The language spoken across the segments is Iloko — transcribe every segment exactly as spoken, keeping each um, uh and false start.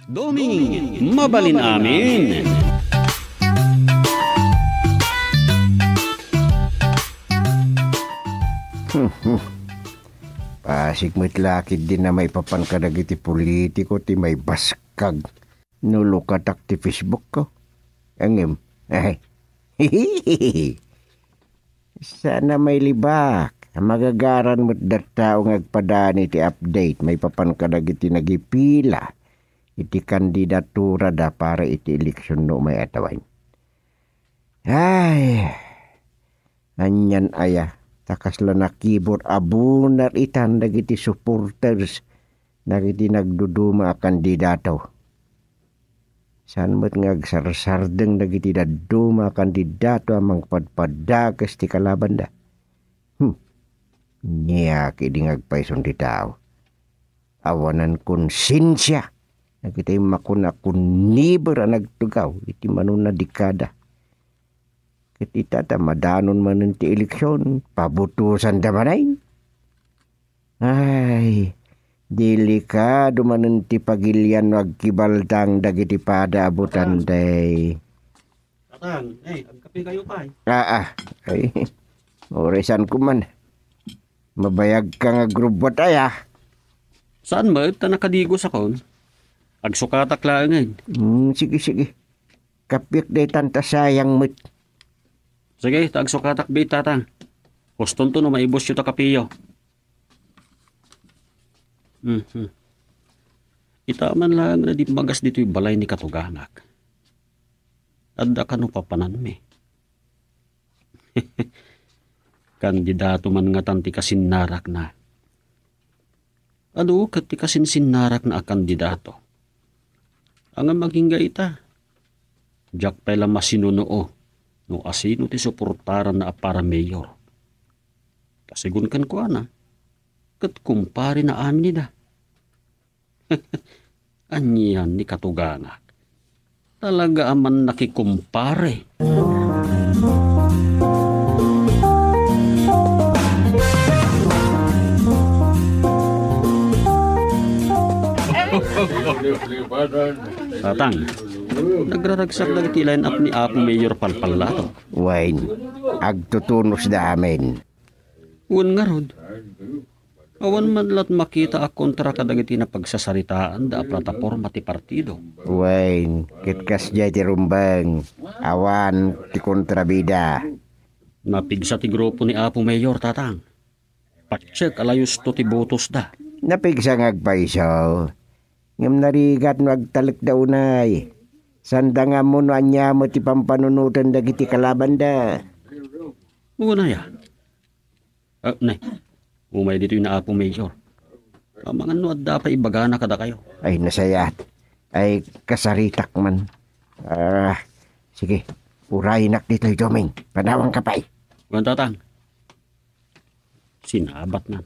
Doming Mabalin Amin. Pasig met la ketdi a maipapan kadagiti politiko ti maibaskag no lukatak ti Facebook ko. Ngem, ay, saan a mailibak. Magagaran met da tao nga agpadaan iti update maipapan kadagiti nagipila iti kandidaturada para iti eleksion no umay a tawen. Ay, anian aya, ta kasla nakibur a bunar itan dagiti supporters dagiti nagduduma a kandidato. Saan met nga agsarsardeng dagiti dadduma a kandidato a mangpadpadakes ti kalabanda. Hmm. Nia ketdi nga agpayson ti tao. Awanan konsensia dagiti makuna kuniber a nagtugaw iti manuna dekada. Ket ita ta madanon manen ti eleksion, pabutosanda manen. Ay, delikado manen ti pagilian no agkibaltang dagiti pada a butante. Tatang, eh, agkape kayo pa, eh. Aa, ay, uray saan ko man. Mabayag ka nga agrubbuat aya. Saan met ta nakadigos akon? Agsukatak laengen. Hmm, sige, sige. Kapiek daytan ta sayang met. Sige, ta agsukatak bi, Tatang. Hustonto no maibusyo ta kapiyo. Mhm. Ita man laeng nga dimmagas ditoy balay ni Katugangak. Adda kano papananmi. Kandidato man ngatan ti kasinnarakna. Adu ket ti kasinsinnarakna a kandidato. Ngem agingga ita. Diak pay la masinunoo no asino ti suportaranna a para mayor. Kasigun kenkuana, ket kumparena amin ida. Anian ni Katugangak? Talaga a mannakikumpare. Tatang, nagraragsak dagiti line-up ni Apo Mayor Palpallato. Wen, agtutunosda amin. Wen ngarud, awan man la't makita a kontra kadagiti napagsasaritaaanda a plataporma ti partido. Wen, ket kasdiay ti rumbeng, awan ti kontrabida. Napigsa ti grupo ni Apo Mayor, Tatang. Patsek a layusto ti botosda. Napigsa nga agpayso. Ngem narigat no agtalekda unay. Sanda nga ammo no ania met ti pampanunoten dagiti kalabanda. Unay a. Ah, nay, umay ditoy ni Apo Mayor. Amangan no adda pay ibagana kadakayo. Ay, nasayaat. Ay, kasaritak man. Ah, sige, urayenak ditoy, Doming. Panawanka pay. Wen, Tatang. Sinabatnan.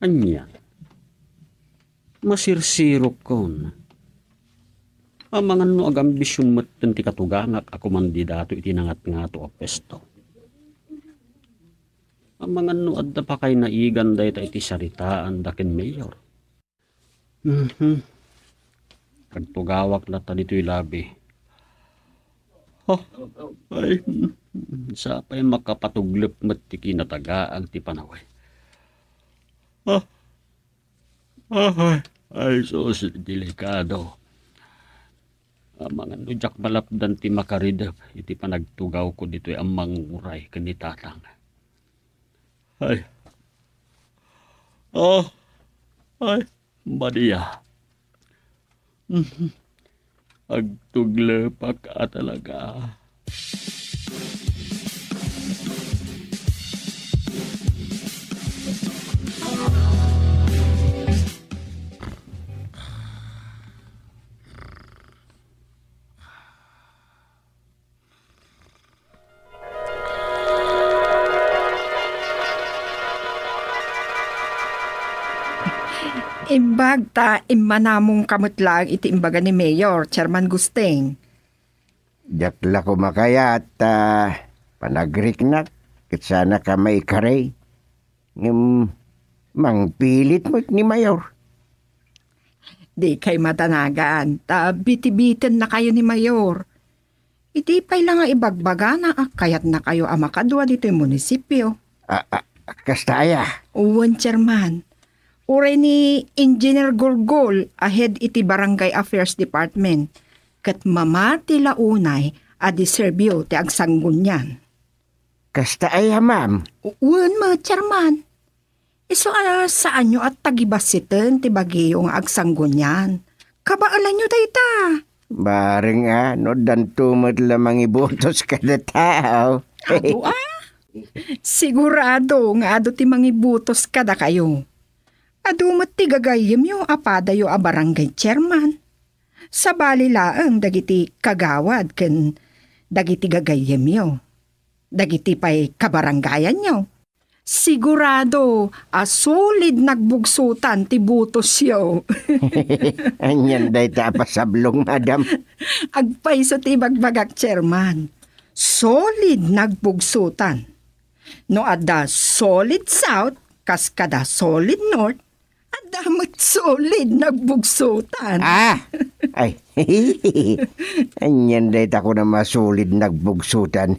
Anian? Masirsirokon. Amangan no agambision metten ti Katugangak a kumandidato iti nangatngato a puesto. Amangan no adda pakaynaigan dayta iti saritaanda ken Mayor. Mhm. Agtugawak latta ditoy labi. Ah, ay, sapay makapatuglep met ti kinatagaang ti panawen. Ah, ah, ay, ay, sus, delikado. Amangan no diak malapdan ti makaridep iti panagtugawko ditoy a manguray ken ni Tatang. Ay. Oh, ay, Maria. Agtuglepak a talaga. Imbag ta immanamongka met laeng iti imbaga ni Mayor, Chairman Gusting. Diak la koma kayat ta panagriknak ket saanka maikari. Ngem mangpilit met ni Mayor. Dikay madanagan, ta bitibitennakayo ni Mayor. Idi pay la nga ibagbagana a kayatnakayo a makadua ditoy munisipio. A, a, kasta aya? Wen, Chairman. Uray ni Engineer Gulgul a head iti Barangay Affairs Department, ket mamati la unay a deservio ti agsanggunian. Kasta aya, ma'am? Wen met, Chairman. Isu a saanyo a tagibassiten ti bagiyo nga agsanggunian. Kabaelanyo dayta. Bareng a, no addanto met la mangibotos kadatayo. Adu a? Sigurado nga adu ti mangibotos kadakayo. Adu met ti gagayyemyo a padayo a barangay chairman. Sabali laeng dagiti kagawad ken dagiti gagayyemyo. Dagiti pay kabarangayanyo. Sigurado a solid nagbugsotan ti butosyo. Anian dayta a pasablong, madam? Agpayso ti ibagbagak, Chairman. Solid nagbugsotan. No adda solid south, kas kada solid north, adda met solid nagbugsotan. Ah! Ay, anian dayta kuna masolid nagbugsotan?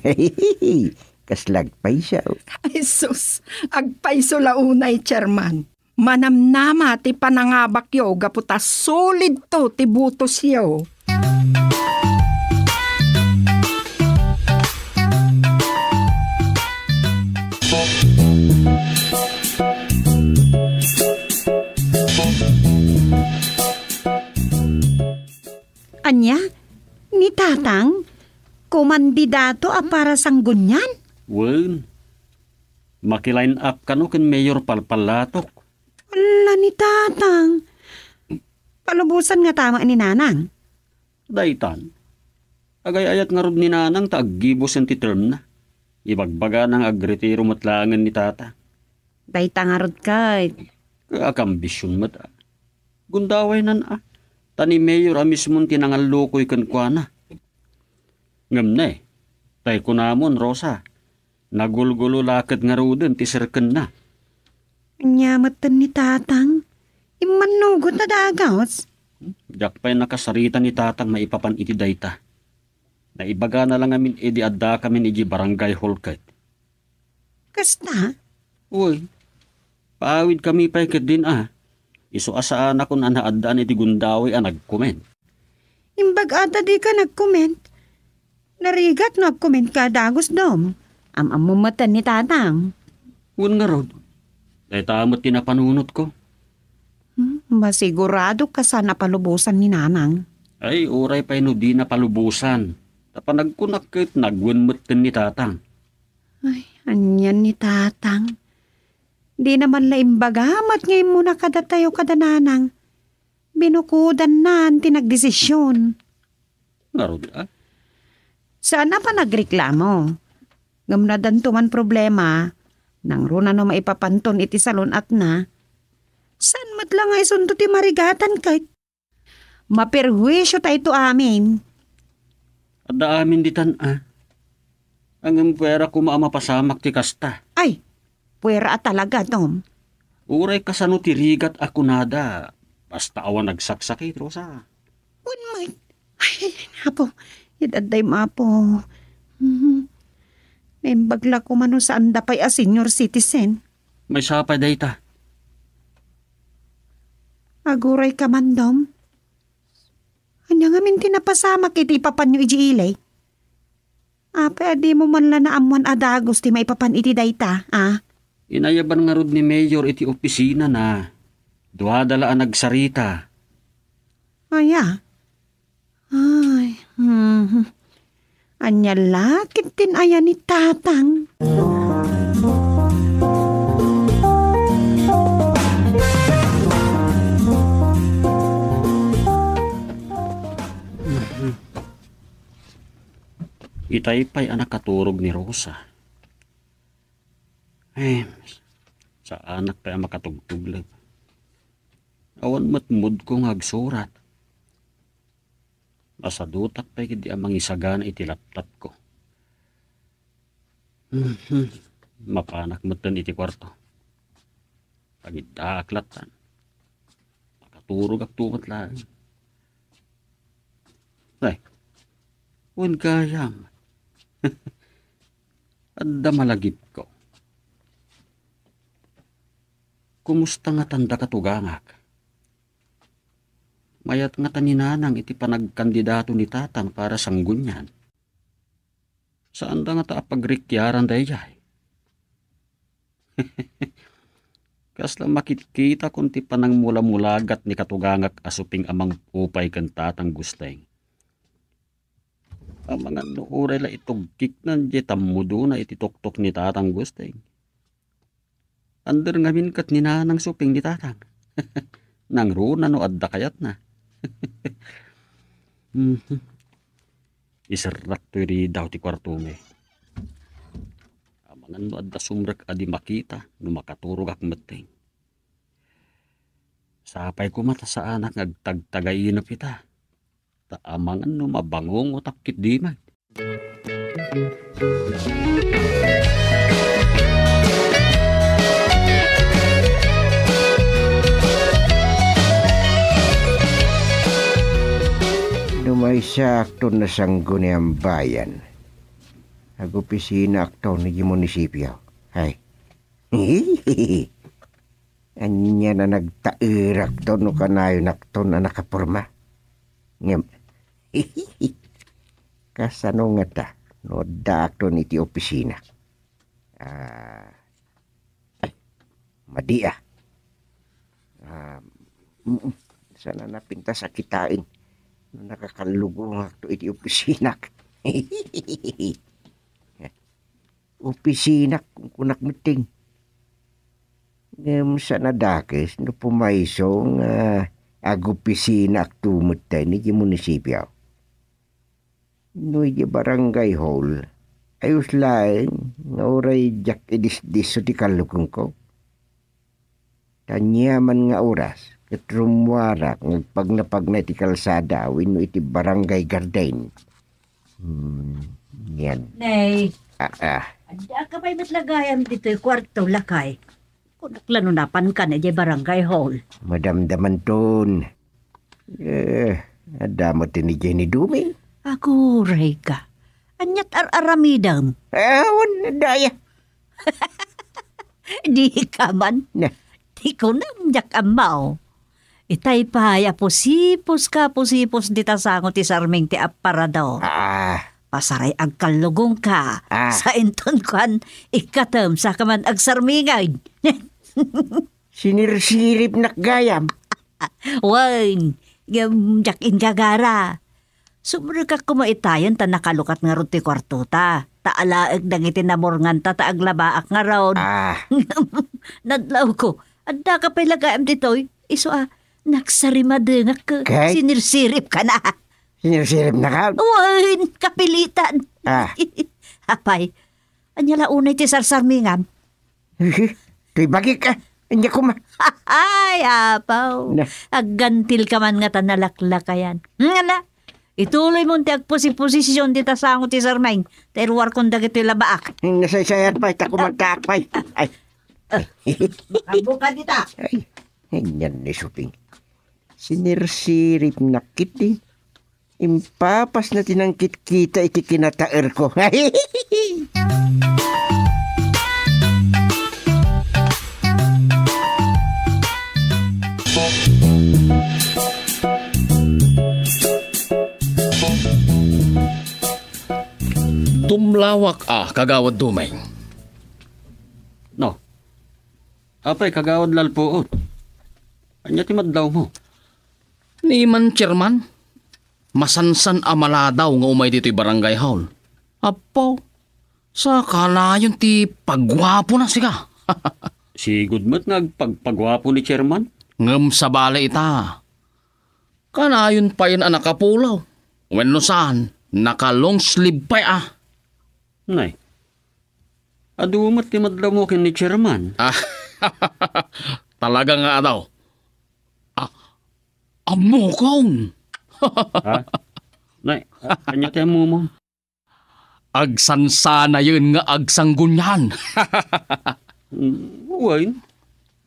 Kasla agpayso. Ay sus, agpayso la unay, Chairman. Manamnama ti panangabakyo gapu ta solidto ti butosyo. Ania? Ni Tatang? Kumandidato a para sanggunian? Wen. Maki-line up kano ken Mayor Palpalatok. Ala, ni Tatang. Palubosan ngata met ni Nanang. Daytan. Agay-ayat ngarud ni Nanang ta aggibusen ti termna. Ibagbagana nga agretiro met laengen ni Tata. Dayta ngarud ket. Ket akambision met a. Gundawaynan a. Ta ni Mayor a mismon ti nangallukoy kenkuana. Ngem ne, tay kunamon, Rosa, nagulgulo la ket ngaruden ti serkenna. Ania metten ni Tatang? Immannugot a dagus. Diak pay nakasarita ni Tatang maipapan iti dayta. Naibagana la ngamin idi addakamin idiay barangay hall ket. Kasta? Uy, paawidkami pay ketdin a. Isu a saanakon a naaddaan iti gundaway a nagkomment. Imbag-at a dika nagkomment. Narigat no agkommentka a dagus, Dom. Am-ammom metten ni Tatang. Wen ngarud, dayta met ti napanunotko. Hmm, masiguradoka sa napalubosan ni Nanang. Ay, uray pay no dina palubosan. Ta panagkunak ket nagwen metten ni Tatang. Ay, anian ni Tatang? Dina man la imbaga met nga immuna kadatayo kada Nanang. Binukodannan ti nagdesision. Ngarud a? Saan a panagreklamo. Ngem no addanto man problema, nangruna no maipapanton iti salun-atna. Saan met la nga isunto ti marigatan ket? Maperhuisio tayto amin. Adda amin ditan a. Ngem puera koma a mapasamak ti kasta. Ay, puera a talaga, Dom. Uray kasano ti rigat a kunada, basta awan agsaksakit, Rosa. Wen met. Ay, Apo, ad-addaymo, Apo. Mhm. Naimbag la koma no saanda pay a senior citizen. Maysa pay dayta. Agurayka man, Dom. Ania ngamin ti napasamak iti ipapanyo idiay ili? Apay a dimo man la naammoan a dagus ti maipapan iti dayta, a? Inayaban ngarud ni Mayor iti opisinana. Duada la a nagsarita. Aya? Ay, mhm. Ania la ketdin aya ni Tatang? Itay pay a nakaturog ni Rosa. Eh, saanak pay a makatugtugleg. Awan met moodko nga agsurat. Masadutak pay ketdi a mangisagana iti laptopko. Mhm. Mapanak metten iti kuarto. Pagiddaak lattan. Makat- nakaturogakto met laeng. Ay, wen gayam. Adda malagipko. Kumusta ngatan daka tugangak? Mayat ngata ni Nanang iti panagkandidato ni Tatang para Sanggunian? Saanda ngata a pagrikiaran daydiay? Kasla makitkitakon ti panangmulamulagat ni katugangak a Suping a mangupay ken Tatang Gusteng. Amangan no uray la itugkiknan diay tammudona iti tuktok ni Tatang Gusteng. Ander ngamin ket ni Nanang Suping ni Tatang. Nangruna no adda kayatna. Mhm. Iserrakto iri daw ti kuartomi. Amangan no adda sumrek a di makita no makaturogak metten. Sapay koma ta saanak nga agtagtagainep ita. Ta amangan no mabangongotak ketdi met. No maysaakton nasanggunian bayan, agopisinaakton idiay munisipio. Hay. Ania a nagtaerakto no kanayonakton a nakaporma? Ngem, kasano ngata no addaakton iti opisina? Ah, ay, madi a. Ah, mm, saan a napintas a kitaen no nakakallugongakto iti opisinak. Opisinak, kunkunak metten. Ngem saan a dakes no pumayso nga agopisinaakto metten idiay munisipio. No idiay barangay hall, ayos laeng nga uray diak idisdisso ti kallugongko. Ta ania man nga oras, ket rummuarak nga agpagnapagna iti kalsada wenno iti barangay garden. Hmm, yan. Nay, Ah, ah. Adda ka pay met la gayam ditoy kuarto, lakay. Kunak la no napanka idiay barangay hall. Madamdamanton. Eh, adda met idiay ni Dumi. Aguray ka. Aniat ar-aramidem? Awan, daya. Di ka man. Na. Di ko na diak ammo. Itay pay a pusipos ka, pusipos dita sango ti sarming ti aparador. Ah. Pasaray agkallugong ka. Ah. Sa inton kuan, ikatem sa ka man agsarmingag. Sinirsiripnak gayam. Wen, ngem diak ingagara. Sumrekak koma itayen ta nakalukat ngarud ti kuartota. Ta alaek dagiti namurngan ta, ta aglabaak ngarud. Ah. Nadlawko, adda ka pay la gayam ditoy. Isu a, nagsarimadengak ket Kay? Sinirsirip ka na. Sinirsirip na ka? Wen, kapilitan. Ah. Apay, ania la unay ti sarsarmingam? Toy bagik, ah. Ania koma? Ay, apaw. Na. Aggantil ka man nga ta nalaklakayan. Ngala, ituloy mon ti agpusiposision dita sango ti sarming. Ta iruarkon dagitoy labaak. Nasaysayat pay, ta kumantaak pay. Ay. Abuka dita. Ay, yan ni Suping. Sinirsirip na kiti. Impapasna ti nangkitkita iti kinataerko. Tumlawak a, Kagawad Dumeng. No. Apay, Kagawad Lalpuot. Ania ti madlawmo? Ni man, Chairman, masansan a maladaw nga umay ditoy barangay hall. Apo, sa kanayon ti pagguapona, sika. Sigud met nga agpagpaguapo ni Chairman? Ngem sabali ita. Kanayon payen a nakapulo. Wenno saan, naka-long sleeve pay a. Nay, adu met ti madlawmo ken ni Chairman. Ah, talaga nga adu. Ah, ammokon. Ha? Nay, a-, ania ti ammom? Agsansanayen nga agsanggunian. Mm, wen,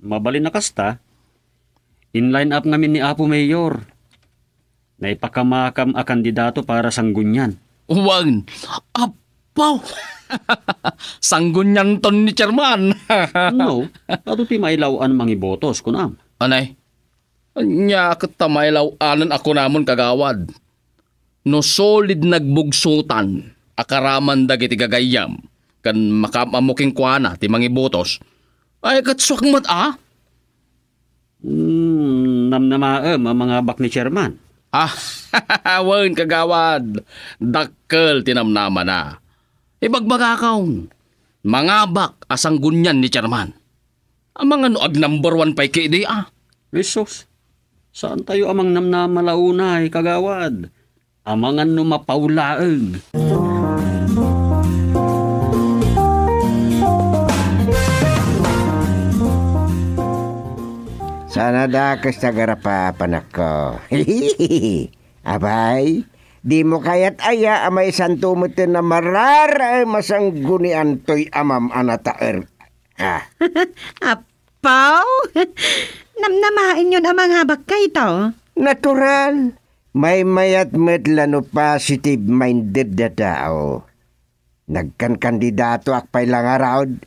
mabalin a kasta. In-line up ngamin ni Apo Mayor. Naipakamakam a kandidato para Sanggunian. Wen, apo! Sanggunianton ni Chairman. No, adu ti mailaw-an mangibotos, kunam. Anay? Ania ket ta mailaw-anen a kunamon, kagawad? No solid nagbugsotan a karaman dagiti gagayyem ken makaam-ammo kenkuana ti mangibotos, ay, ket suak met a? Hmm, namnamaem a mangabak ni Chairman. Ah, wen, kagawad, dakkel ti namnamana. Ibagbagakon, mangabak a Sanggunian ni Chairman. Amangan no ag-number one pay ketdi a. Jesus, saantayo a mangnamnama la unay, kagawad. Amangan no mapaw laeng. Saan a dakes ti agarapapanakko. Apay, dimo kayat aya a maisanto metten a mararaem a Sanggunian toy amam a nataer? Ah. Apo, namnamaenyon a mangabak kayto? Natural. Maymayat met la no positive-minded a tao. Nagkankandidatoak pay la ngarud.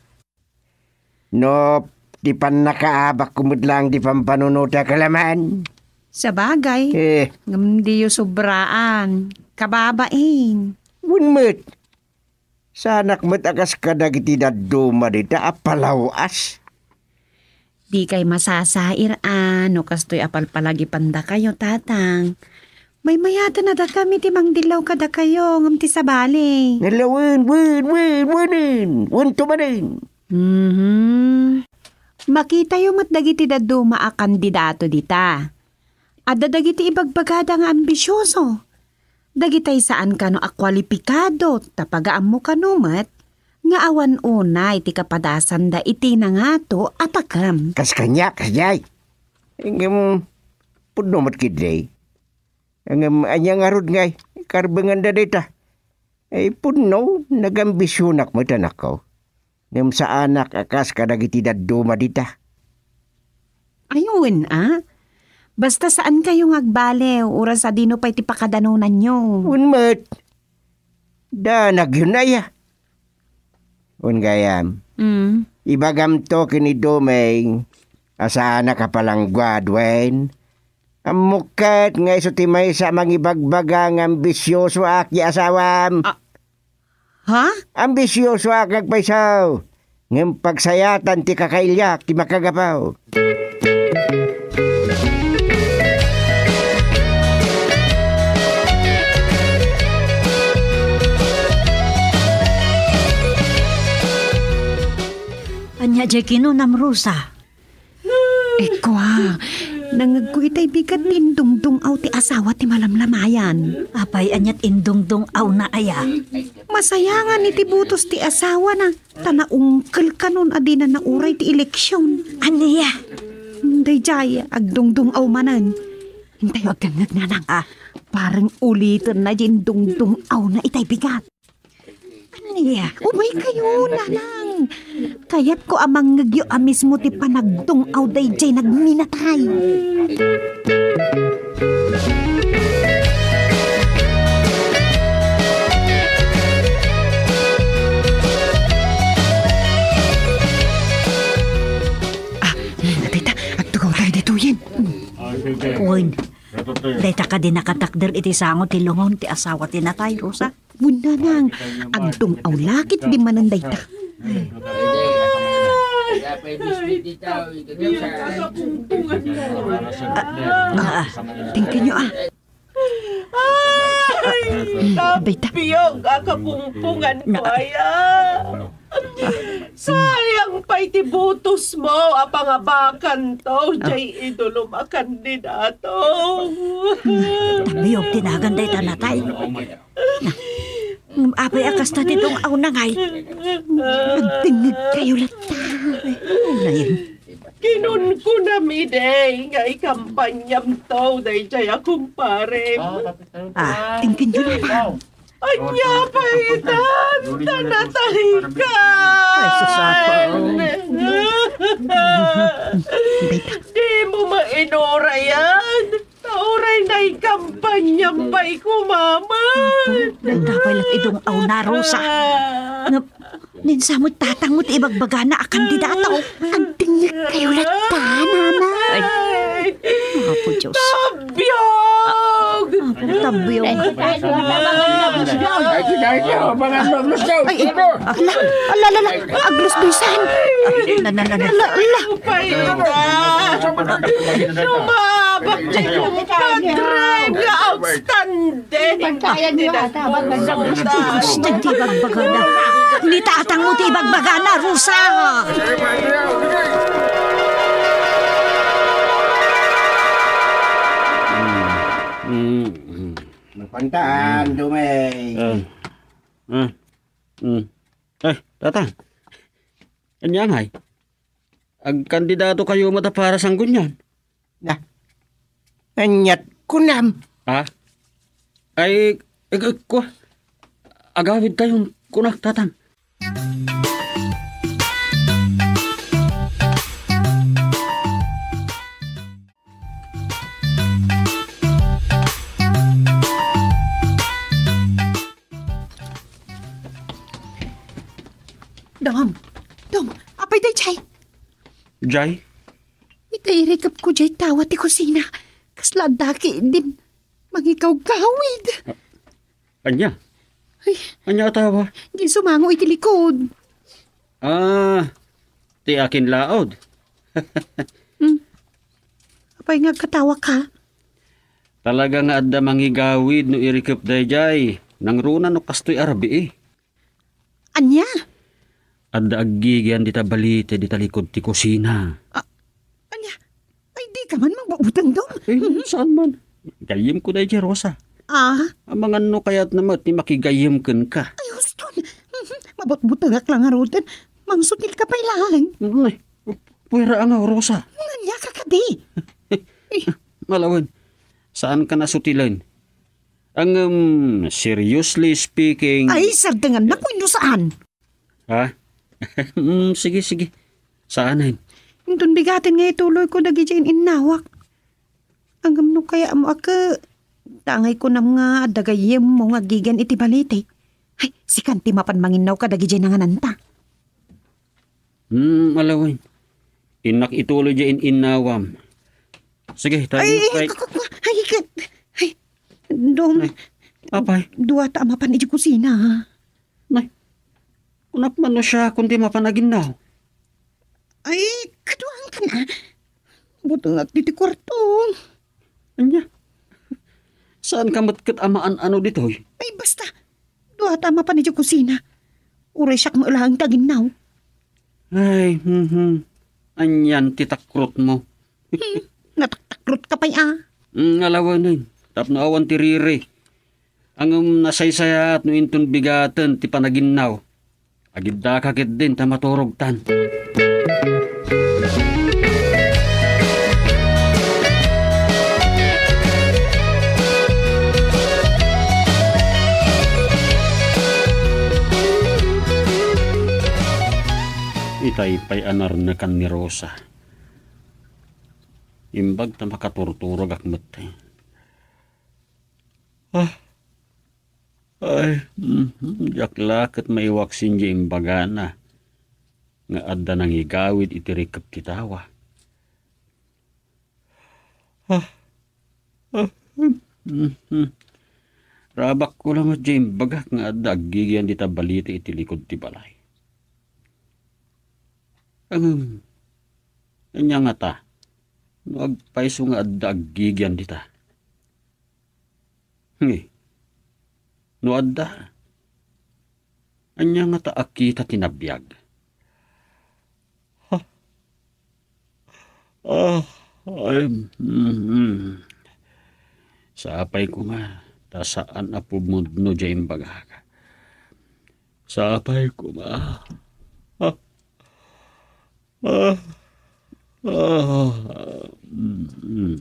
No, ti pannakaabakko met laeng ti pampanunotak a laman. Sabagay. Eh. Ngem diyo sobraan. Kababain. Wen met. Saanak met a kas kadagiti dadduma dita a palaw-as. Dikay masasair a no kastoy a palpalagipandakayo, Tatang. Maymayaten a dakami ti mangdillaw kadakayo ngem ti sabali. Ngala wen, wen, wen, wenen, wen tumanen. Mhm. Makitayo met dagiti dadduma a kandidato dita. Adda dagiti ibagbagada nga ambisioso. Dagitay saan kano a kualipikado tapno ammo kano met nga awan unay ti kapadasanda iti nangato a takem. Kas kaniak, kasdiay. Ngem, pudno met ketdi. Ngem, ania ngarud nga ikarbenganda dita? Ay, pudno, nagambisionak met, anakko. Ngem saanak a kas kadagiti dadduma dita. Ay, wen a. Basta saankayo nga agbaliw, uray sadino pay ti pakadanonanyo. Wen met. Danagyon aya. Wen gayam. Mm. Ibagamto ken ni Doming a saanak a palangguad, wen? Ammok ket nga isu ti maysa a mangibagbaga nga ambisiosoak ti asawam. Ah, ha? Ambisiosoak nga agpayso, ngem pagsayatan ti kakailiak ti makagapu. Ania diay kinunam, Rosa? Ekwa, nangngegko itay bigat ti indungdung-aw ti asawa ti malamlamayan. Apay, aniat indungdung-awna aya? Masayangan iti butos ti asawana, ta naungkel kanon a dina nauray ti eleksion. Ania? Daydiay, agdungdung-aw manen. Intayo agdengngeg, nanang. Ah. Parang ulitenna diay indungdung-awna itay bigat. Ania? Umaykayo, nanang. Kayatko a mangngegyo a mismo ti panagdung-aw daydiay nagminatay. Ah, dayta, agtugaw tayo ditoyen. Wen, dayta kadi nakatakder iti sango ti lungon ti asawa ti natay, Rosa? Wen, nanang, agdung-aw la ketdi manen dayta. Ah, ah, tingkenyo, ah. Ay, dayta. Tapiok a kapungpungan ko aya. Sayang pay ti butosmo a pangabakanto, jay idolom a kandidato. Tapiok ti nagan dayta natay. Ngem apay a kasta ti dung-awna ngay? Agdengngegkayo latta. Unayen. Kinunkunam idi nga ikampanyamto daydiay a kumparem. Ah, tingkenyo latta. Ania pay itan, ta nataykan. Ay, sus, Apo. Dayta. Di Kumain ora yan. Uray naikampanyam pay kumaman. Apo, dayta pay la't idong-awna, Rosa. Ah. Ngem, ninsa met tatangmo ti ibagbagana a kandidato. Agdengngeg kayo latta, Nana. Ay, Apo Diyos. Tabyog! Apo, tabyog. Ay, ay, ay, ay, abangan mo, Aglusdo. Ay, ay, ala, ala, ala, ala, Aglusdo, saan? Na, na, na, na. Ala, ala. Pay ita. Sumabak ti kumpadre nga outstanding. Pagkayag niyo, ata, abang ganda. Gusto ti ibagbagana. Ni tatangmo ti ibagbagana, Rosa. Mm, mm, mm. Mapantaan, Dumay. Ah. Ah. Mm. Ay, Tatang. Ania ngay? Agkandidato kayo met a para sanggunian? Na, aniat kunam? Ha? Ay, ag-, ag-, ku-, agawid tayo, kunak, Tatang. Dong, Dong, apay daydiay? Jay? Ita irikepko jay tawa ti kusina. Kasla adda ketdin mangigawgawid. Ania? Ay. Ania a tawa? Di sumango iti likod. Ah, ti akinlaod. Hmm. Apay nga agkatawaka? Talaga nga adda mangigawid no irikep daydiay. Nangruna no kastoy a rabii. Ania? Adda aggigian dita balite dita likod ti kusina. Ah, ania? Ay, di ka man magbutbuteng, Dong? Eh, saan man? Gayyemko daydiay, Rosa. Ah? Amangan no kayatna met ti makigayyem kenka. Ay, huston. Mabutbutengak la ngaruden. Mangsutilka pay laeng. Ay, puwera nga, Rosa. Ania ka kadi? Malawen, saanka nasutilen. Ngem, seriously speaking. Ay, sardengannak wenno saan? Ha? Mm, sige, sige. Saanen? Inton bigaten nga ituloyko dagidiay in-innawak. Ngem no kayatmo a ke, dangay kunam nga adda gayyemmo nga aggigian iti balite. Ay, sikan ti mapan manginnaw kadagidiay nangananta. Hmm, alawen. Innak ituloy diay in-innawam. Sige, tayo. Ay, ay, ay, ku-, ku-, ku-, ay, ket, ay, Dong. Ay, apay? Dua ta a mapan idiay kusina, ha? Nay, kunak man no siakon ti mapan aginnaw. Ay, kaduaanka na. Butengak ditoy kuarto. Ania? Saanka met ket a maan-ano ditoy? Ay, basta. Dua ta a mapan idiay kusina. Uray siak met laeng ti aginnaw. Ay, mhm. Anian ti takrotmo? Hmm, nataktakrotka pay, a. Mm, alawenen. Tapno awan ti riri. Ngem nasaysayaat no inton bigaten ti panaginnaw. Agiddaka ketdin ta maturogtan. Itay pay a narnekan ni Rosa. Imbag ta makaturturogak met. Ah. Ay, mhm, diak la ket maiwaksin diay imbagana nga adda nangigawid iti rikep ti tawa. Ah, ah, mhm. Rabakko la met diay imbagak nga adda aggigian dita balite iti likod ti balay. Ngem, ania ngata, no agpayso nga adda aggigian dita? Ngi, no adda, ania ngata a kita ti nabiag? Ha? Ah, ay, mm, mm. Sapay koma, ta saan a pumudno diay imbagak. Sapay koma. Ah, ah, ah, mm, mm.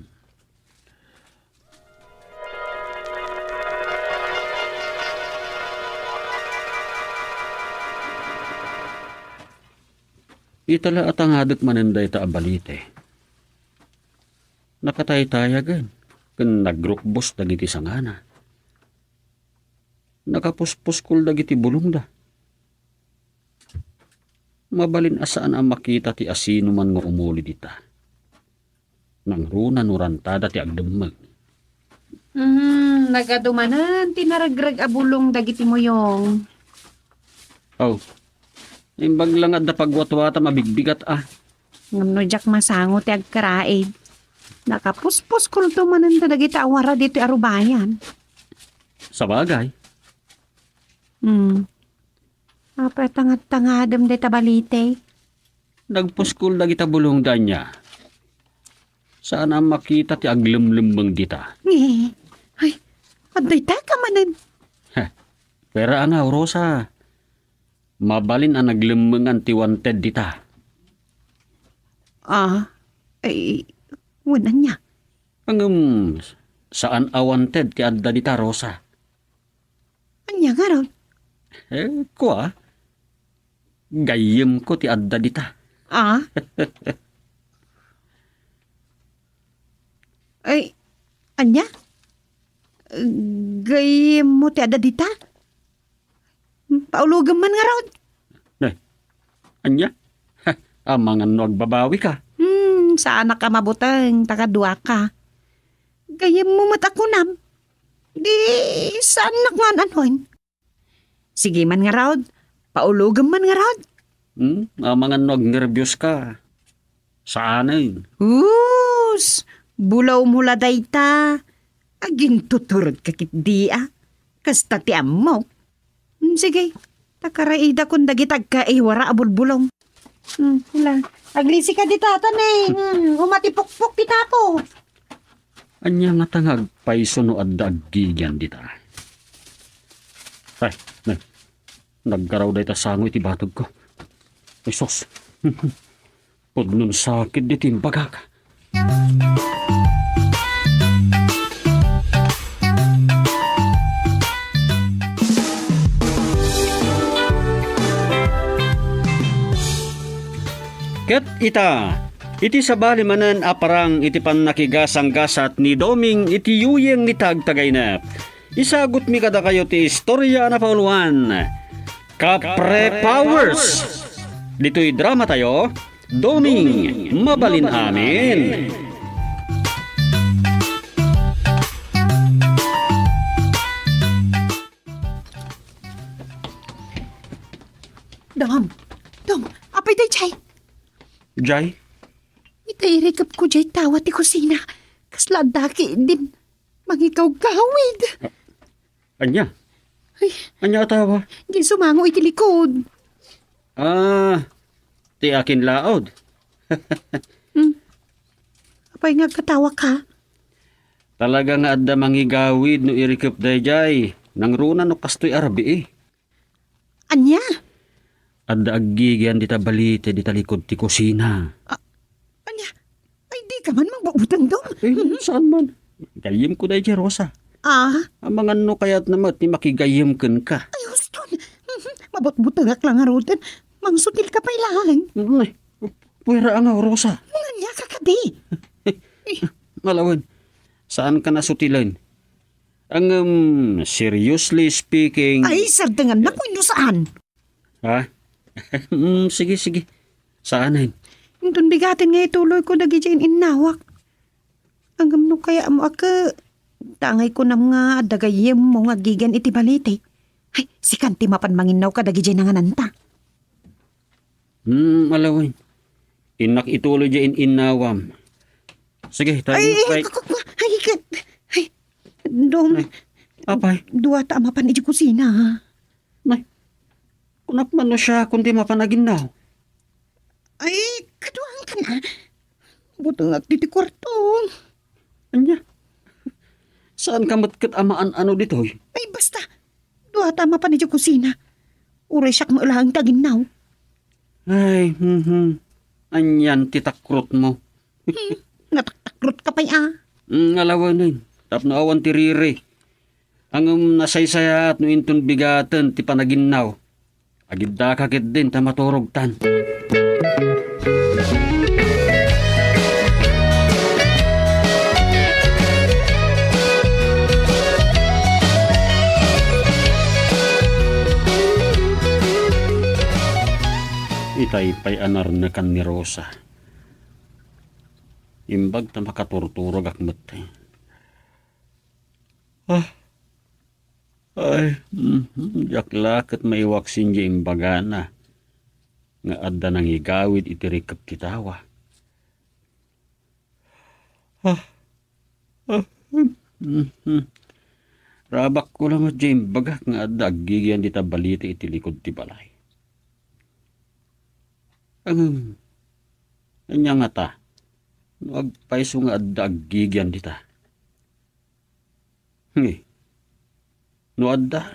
Ita la a tangadek manen dayta a balite. Nakataytayagen ken nagrukbos dagiti sangana. Nakapuspuskol dagiti bulongda. Mabalin a saan a makita ti asinoman nga umuli dita. Nangruna no rantada ti agdemmeg. Hmm, nagadu manen ti naregreg a bulong dagiti muyong. Aw, naimbag la nga adda pagwatwatam a bigbigat a. Ngem no diak masango ti agkaraid, nakapuspuskol to manen dagiti awara ditoy arubayan. Sabagay. Hmm. Apay tangadtangadem dayta balite? Nagpuskol dagita bulongda ania. Saan a makita ti aglemlemmeng dita. Eh, ay, adda ita ka manen. Heh, pwera a nga, Rosa. Mabalin a naglemmengan ti wanted dita. Ah, ay, wen ania? Ngem, saan a wanted ti adda dita, Rosa. Ania ngarud? Eh, kua, gayyemko ti adda dita. Ah? Ay, ania? Gayyemmo ti adda dita? Paulogem man ngarud. Eh, ania? Amangan no agbabawika. Hmm, saanak a mabuteng, ta kaduaka. Gayyemmo met a kunam. Di, saanak nga an-anuan. Sige man ngarud, paulogem man ngarud. Hmm, amangan no agnerbios ka. Saanen. Us, bulawmo la dayta. Agintuturodka ketdi a. Kasta ti ammok. Hmm, sige, ta karaidakon dagiti agkaiwara a bulbulong. Hmm, hala. Aglisika dita, tan, eh. Hmm, umatipukpok ti tapo. Ania ngata nga agpayso no adda aggigian dita? Ay, na, nagkaraw dayta sango iti bategko. Ay, sus. Pudnon sakit ditoy imbagak. Ket ita, iti sabali manen a parang iti pannakigasanggasat ni Doming iti yuyeng ni Tagtagaynep, isagutmi kadakayo ti istoria a napauluan, Kapre Powers. Ditoy dramatayo, Doming, mabalin amin. Dom, Dom, apay daydiay? Jay? Ita irikepko jay tawa ti kusina. Kasla adda ketdin mangigawgawid. Ania? Ay. Ania a tawa? Di sumango iti likod. Ah, ti akinlaod. Hmm. Apay nga agkatawaka? Talaga nga adda mangigawid no irikep daydiay. Nangruna no kastoy a rabii. Ania? Adda aggigian dita balite dita likod ti kusina. Ah, ania? Ay, di ka man magbutbuteng, Dom? Eh, saan man? Gayyemko daydiay, Rosa. Ah? Amangan no kayatna met ti makigayyem kenka. Ay, huston. Mabutbutengak la ngaruden. Mangsutilka pay laeng. Ay, pwera a nga, Rosa. Ania ka kadi? Malawen, saanka nasutilen. Ngem, seriously speaking. Ay, sardengannak wenno saan? Ha? Mm, sige, sige. Saanen? Inton bigaten nga ituloyko dagidiay in-innawak. Ngem no kayatmo a ke, ta angay kunam nga adda gayyemmo nga aggigian iti balite. Ay, sikan ti mapan manginnaw kadagidiay nangananta. Hmm, alawen. Innak ituloy diay in-innawam. Sige, tayo. Ay, ay, ay, ku-, ku-, ku-, ay, ket, ay, Dom, ay, apay? Duata a mapan idiay kusina, ha? Nay, kunak man no siakon ti mapan aginnaw. Ay, kaduaanka na. Butengak ditoy kuarto. Ania? Saanka met ket a maan-ano ditoy? Ay, basta. Duata a mapan idiay kusina. Uray siak met laeng ti aginnaw. Ay, hmm, hmm. Anian ti takrotmo? Hmm, nataktakrotka pay a. Mm, alawenen. Tapno awan ti riri. Ngem nasaysayaat no inton bigaten ti panaginnaw. Agiddaka ketdin ta maturogtan. Tay pay a narnekan ni Rosa. Imbag ta makaturturogak met. Ah, ay, mhm, diak la ket maiwaksin diay imbagana nga adda nangigawid iti rikep ti tawa. Ah, ah, mhm. Rabakko la met diay imbagak nga adda aggigian dita balite iti likud ti balay. Ngem, ania ngata no agpayso nga adda aggigian dita? Ngi, no adda,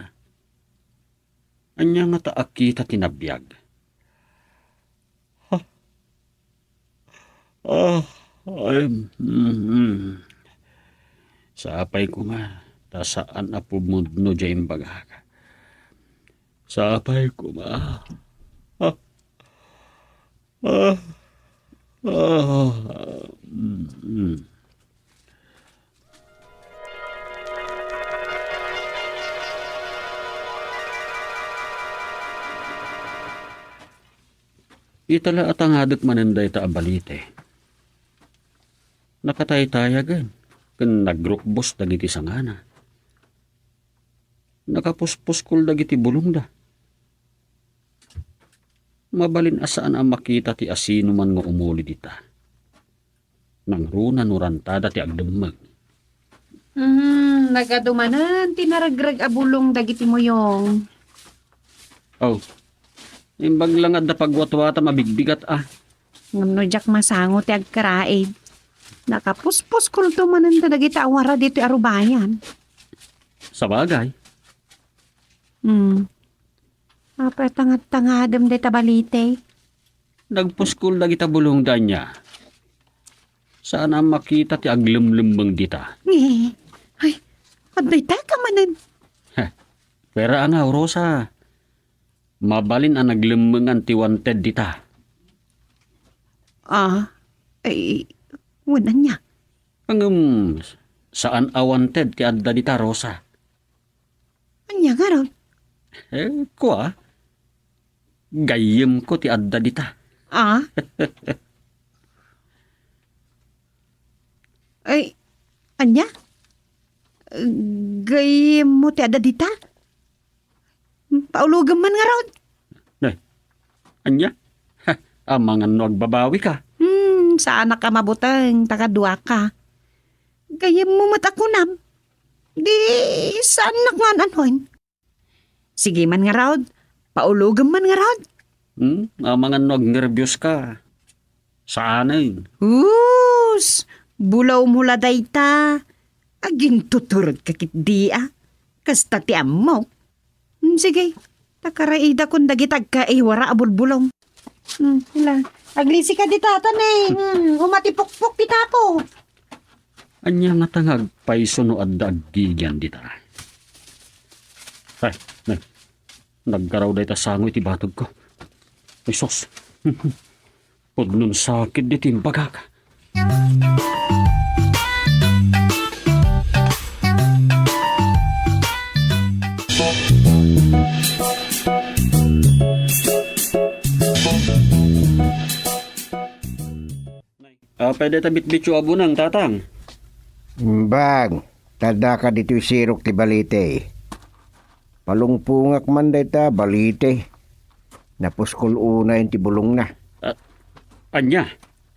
ania ngata a kita ti nabiag? Ha? Ah, ay, mm, mm. Sapay koma, ta saan a pumudno diay imbagak. Sapay koma. Ah, ah, ah, mm, mm. Ita la a tangadek manen dayta a balite. Nakataytayagen ken nagrukbos dagiti sangana. Nakapuspuskol dagiti bulongda. Mabalin a saan a makita ti asinoman nga umuli dita. Nangruna no rantada ti agdemmeg. Hmm, nagadu manen ti naregreg a bulong dagiti muyong. Oh, imbag la nga adda pagwatwatam a bigbigat a. Ngem no diak masango ti agkaraid, nakapuspuskol to manen ta dagiti awara ditoy arubayan. Sabagay. Hmm. Apay a tangadtangadem dayta balite? Nagpuskol dagita bulongda ania. Saan a makita ti aglemlemmeng dita. Nge. Ay, adda ita ka manen. Heh, pera nga, Rosa. Mabalin a naglemmengan ti wanted dita. Ah, ay, wen ania? Ngem, saan a wanted ti adda dita, Rosa. Ania ngarud? Eh, kua, gayyemko ti adda dita. Ah? Ay, ania? Gayyemmo ti adda dita? Paulogem man ngarud. Nay, ania? Ha, amangan no agbabawika. Hmm, saanak a mabuteng, ta kaduaka. Gayyemmo met a kunam. Di, saannak nga an-anuan? Sige man ngarud, paulogem man ngarud. Hmm, amangan no agnerbioska. Saanen. Us, bulawmo la dayta. Agintuturodka ketdi a. Kasta ti ammok. Hmm, sige. Ta karaidakon dagita agkaiwara a bulbulong. Hmm, ila. Aglisika dita, Tane. Hmm, umatipukpok ti tapo. Ania ngata nga agpayso no adda aggigian dita? Ay, nay. Nagkaraw dayta sango iti batogko. Ay, sus. Pudnon sakit ditoy imbagak. Apay dayta bitbitio a buneng, Tatang? Imbag, ta addaka ditoy sirok ti balite. Palungpongak man dayta balite. Napuskol unayen ti bulongna. A-, ania?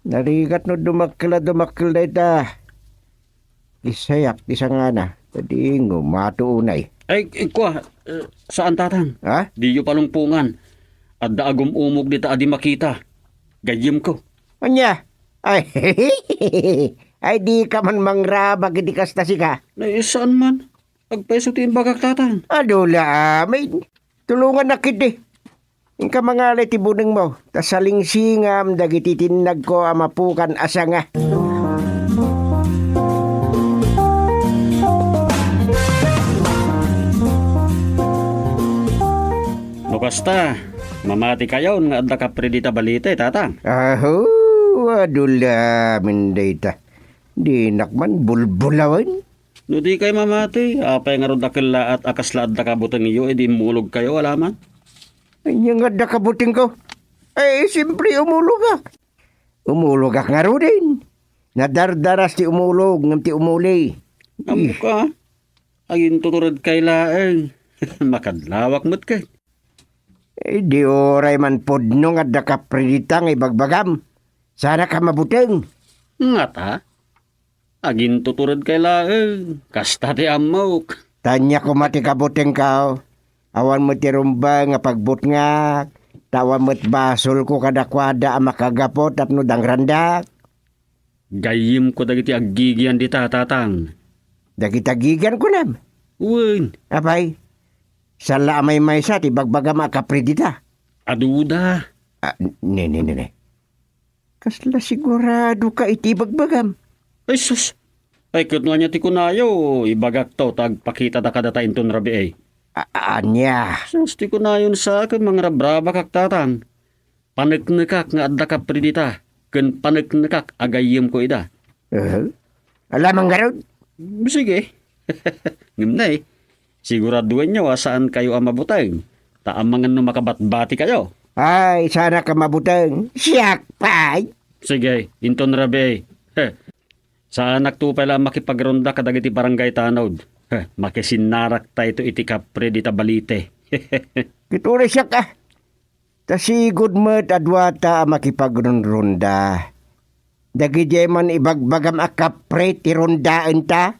Narigat no dumakkel a dumakkel dayta. Isayak ti sangana, ta di ngumato unay. Ay, kua, eh, saan, Tatang? Ha? Diyo palungpongan. Adda agum-umog dita a di makita. Gayyemko. Ania? Ay, ay, dika man mangrabak iti kasta, sika. Nay, saan man. Agpayso ti imbagak, Tatang. Adu la amin. Tulongannak ketdi. Inka mangala iti bunengmo, ta salingsingam dagiti tinnagko a mapukan a sanga. No kasta, mamatikayon nga adda kapre dita balite, Tatang. Aho, adu la amin dayta. Dinak man bulbulawen. No dikay mamati, apay ngarud a kellaat a kasla adda kabutengyo idi immulogkayo, alaman? Ania nga adda kabutengko? Ay, siyempre, umulogak. Umulogak ngaruden. Nadardaras ti umulog ngem ti umuli. Ammoka, agintuturedkay laeng. Makadlawak met ket. Eh, di uray man pudno nga adda kapre dita nga ibagbagam. Saanak a mabuteng. Ngata? Agintuturedkay laeng. Kasta ti ammok. Ania koma ti kabutengko. Awan met ti rumbeng nga pagbutngak. Ta awan met basolko kadakuada a makagapu tapno dangrandak. Gayyemko dagiti aggigian dita, Tatang. Dagiti aggigian kunam? Wen. Apay, saan la a maymaysa ti ibagbagam a kapre dita? Aduda. Ah, ne, ne, ne, ne. Kasla siguradoka iti ibagbagam? Ay, sus. Ay, ket no ania ti kunayo, ibagakto ta agpakitada kadata inton rabii. A-, ania? Sus, ti kunayon sa ket mangrabrabakak, Tatang. Paneknekak nga adda kapre dita, ken paneknekak a gayyemko ida. Uh-huh. Alamang garud? Sige. Ngem nay, siguraduenyo a saankayo a mabuteng, ta amangan no makabatbatikayo. Ay, saanak a mabuteng. Siak pay. Sige, inton rabii. Heh. Saanakto pay la a makipagronda kadagiti barangay tanod. Heh, makisinnarak tayto iti kapre dita balite. Ket uray siak, ah. Ta sigud met a duata a makipagrunrunda. Dagidiay man ibagbagam a kapre ti rondaenta.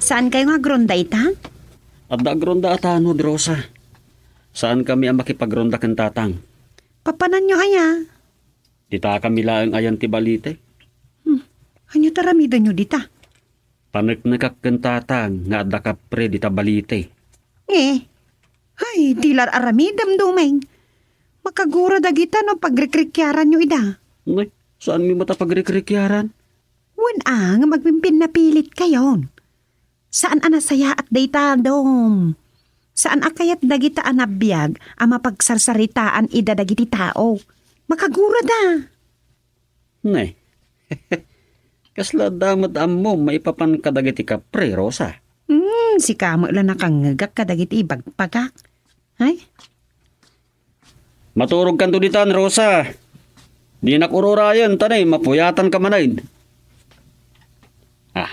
Saan kayo nga agronda ita? Adda agronda a tanod, Rosa. Saan kami a makipagronda ken Tatang. Papananyo aya? Dita kami laeng ayan ti balite. Hmm. Ania ti aramidenyo dita? Paneknekak ken Tatang nga adda kapre dita balite. Eh. Ay, di la aramidem, Dumeng. Makagura dagita no pagrikrikiaranyo ida. Nay, saanmi met a pagrikrikiaran? Wen a, nga agpimpinnapilit kayon. Saan a nasayaat dayta, Dom. Saan a kayat dagita a nabiag a mapagsarsaritaan ida dagiti tao. Makagurada. Ne. Kasla adda met ammom maipapan kadagiti kapre, Rosa? Hmm, sika met la nakangngegak kadagiti ibagbagak. Ay, Maturogkanto ditan, Rosa. Dinak uruyen, ta ne, mapuyatanka manen. Ah.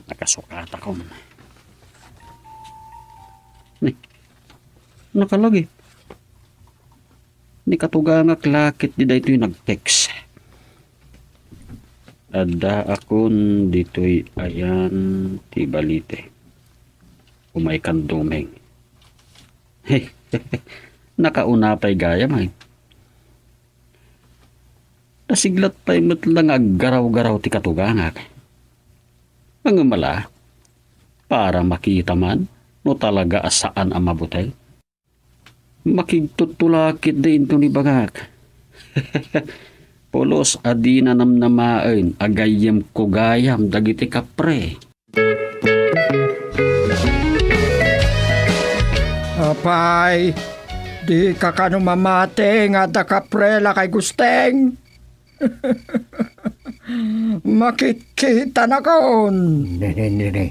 Nakasukatakon. Ni, nakalagi. Ni katugangak la ket di daytoy nag-text. Addaakon ditoy ayan ti balite. Umay kan Dumeng. Nakauna pay gayam, ay. Nasiglat pay met la nga aggaraw-garaw ti katugangak. Ngem ala, para makita man no talaga a saan a mabuteng. Makigtutto la ketdi inton ibagak. Pulos a dina namnamaen a gayyemko gayam dagiti kapre. Apay, dika kano mamati nga adda kapre, lakay Gusteng? Makitkitanakon. Ne, ne, ne, ne.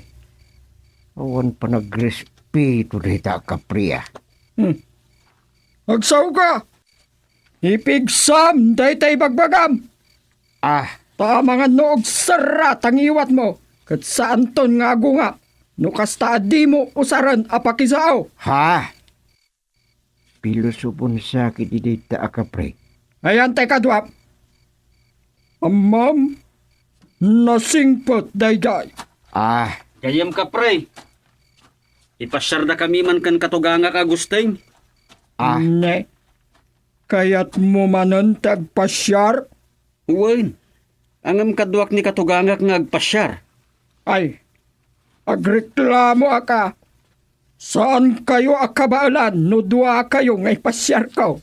Awan panagrespeto dayta a kapre, ah. Hmm. Agsao ka! Ipigsam dayta ibagbagam! Ah. Ta amangan no agserra ta ngiwatmo, ket saanton nga agungam no kasta a dimo usaren a pakisao. Ha? Pilosoponsa ketdi dayta a kapre. Ayan ti kaduam. Ammom, nasingpet daydiay. Ah. Gayyem, kapre. Ipasiardakami man ken katugangak a Agustin. Ah. Ne. Kayatmo manen ti agpasiar? Wen. Ngem kaduak ni katugangak nga agpasiar. Ay, agreklamo a ka. Saankayo a kabaelan no duakayo nga ipasiarko.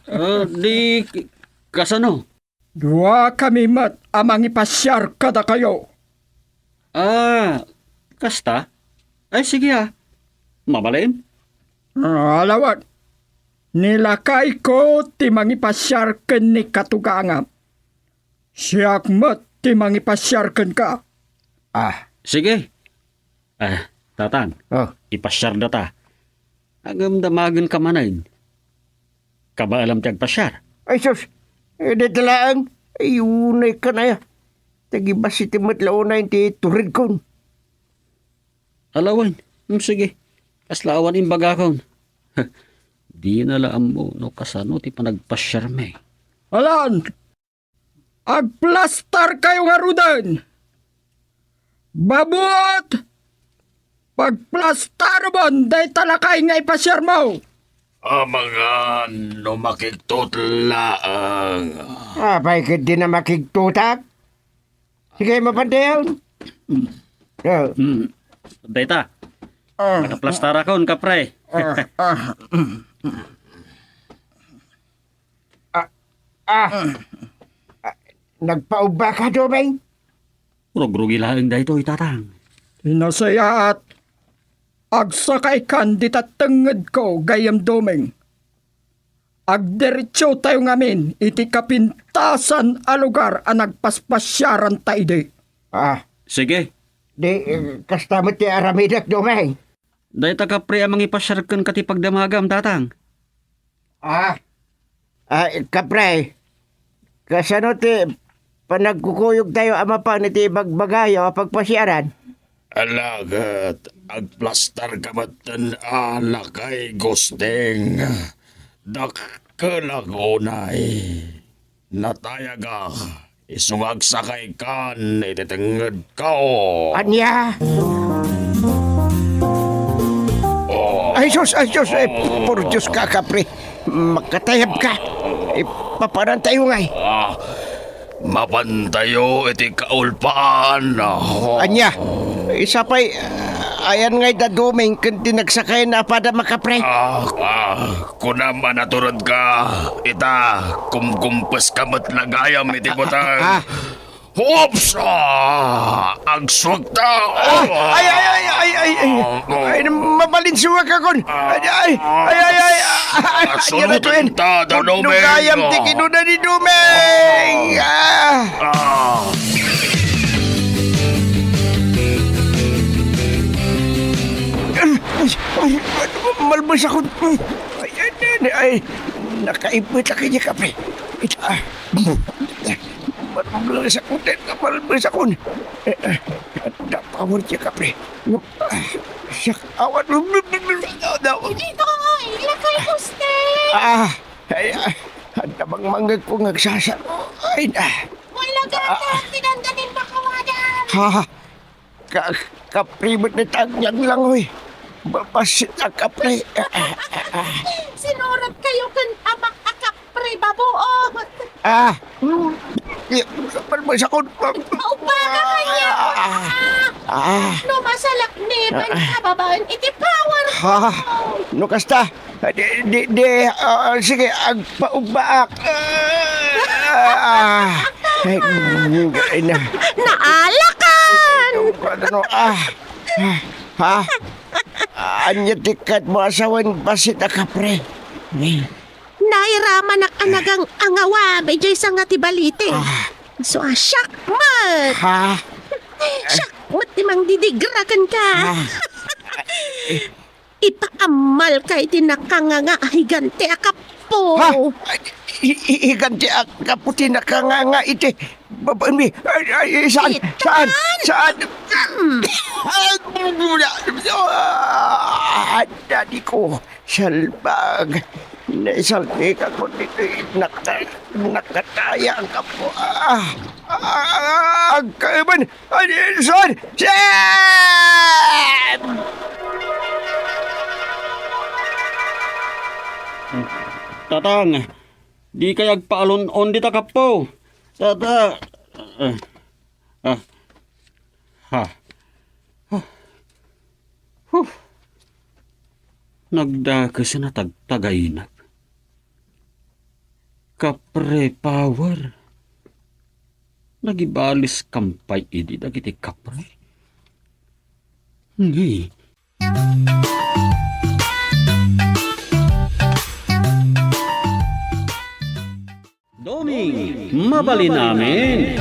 Ah, di, kasano? Duakami met a mangipasiar kadakayo. Ah, kasta? Ay, sige, ah. Mabalin? Ah, lawen. Ni lakayko ti mangipasiar ken ni katugangam. Siak met ti mangipasiar kenka. Ah, sige. Ah, Tatang, oh, ipasiarda ta. Ngem damagenka manen. Kabaelam ti agpasiar? Ay, sus! Eh, dayta laeng. Ay, unay ka na ya. Tagibasi ti met la unay ti turidkon. Ala wen. Hmm, sige. Kasla awan imbagakon. Dina la ammo no kasano ti panagpasiarmi. Alan! Agplastarkayo ngaruden! Babuot! Pagplastarmon dayta lakay nga ipasiarmo! Amangan no makigtot laeng. Apay ket di na makigtotak? Sige, mapantayon. Ah. Hmm. Dayta. Ah. Nakaplastarakon, kapre. Ah, ah, mm, mm. Ah, ah. Ah, nagpaubba ka, Doming? Rugrugi laeng daytoy, Tatang. Ti nasayaat, agsakaykan dita tengngedko gayyem Doming. Agdiretsotayo ngamin iti kapintasan a lugar a nagpaspasiaranta idi. Ah. Sige. Di, eh, kasta met ti aramidek, Doming. Dayta, kapre, a mangipasiar kenka ti pagdamagam, Tatang. Ah. Ah, kapre, kasano ti panagkukuyogtayo a mapan iti ibagbagayo a pagpasiaran? Ala ket, agplastarka metten a lakay, Gusting. Dakkelak unay. Natayagak. Isu nga agsakaykan iti tengngedko. Ania? Oh. Ay, sus, ay, sus, ay, oh, por Dios ka, kapre. Makatayab ka. Ipapanantayo ngay. Ah, mapantayo iti kaulpaan. Oh. Ania? Isa pay, ayan ngay da Doming ken ti nagsakay na pada makapre. Ah, ah. Kunam a naturedka, ita, kumkumpeska met la gayam iti buteng. Ah. Oops! Ah! Agsuagta! Ah! Ay, ay, ay, ay, ay, ay! Ah, ah. Ay, mabalinsuak akon! Ay, ay, ay, ay, ay, ay, ah, ah, sulutan ta, Doming. Pudno gayam ti kinuna ni Doming! Ah! Ah! Ay, ay, ay, malbes akon. Ay, ay, ay, ay, nakaibet a kanya kape. Ita, ah. Malbes akon, malbes akon. Eh, eh, adda power ti kape. No, ah, siak, awan. Dito, ilakay, Guste. Ah, ay, ah, adda mangmangegko nga agsasa-, ay, ah. Wala ka, ah, tinanda din makawadan. Ha? Ka-, kapre met dayta aglanglangoy. Ba-, bassit a kapre. Sinurat kayo ken amak a kapre, babuot. Ah. Malbes akon. Maupa ka kanya. Ah. Ah. No masalak ni, ah, babaen iti power. Ha? No kasta, ah, di, di, di, ah, sige, agpaubbaak. Ah, ah. Ay, ay, na. Naalakan! Ano, ah, ah, ha? Ania ti ket mo asawen bassit a kapre? Nairamanak a nagang-angawam idiay sanga ti balite. Ah. So, ah, siak met. Ha? Siak met ti mangdidigra kenka. Ah. Ipaammalka iti nakanganga a higante a kapo. Ha? I-, i-, higante a kapo ti nakanganga iti babaenmi. Ay, ay, saan? Saan? Saan? Mm. Ah, daddy ko, salbag. Naisaltik ako dito. Naka-, nakataya ang kapo. Ah, ah, agkaiban. Ay, sir! Sir! Tatang, di kay agpaalun-on dita kapo. Tata, ah, ah, ha. Ha. Huh. Nagdakes a natagtagaynak. Kapre power. Nagibaliskam pay idi dagiti kapre. Ngi. Mabalin amin.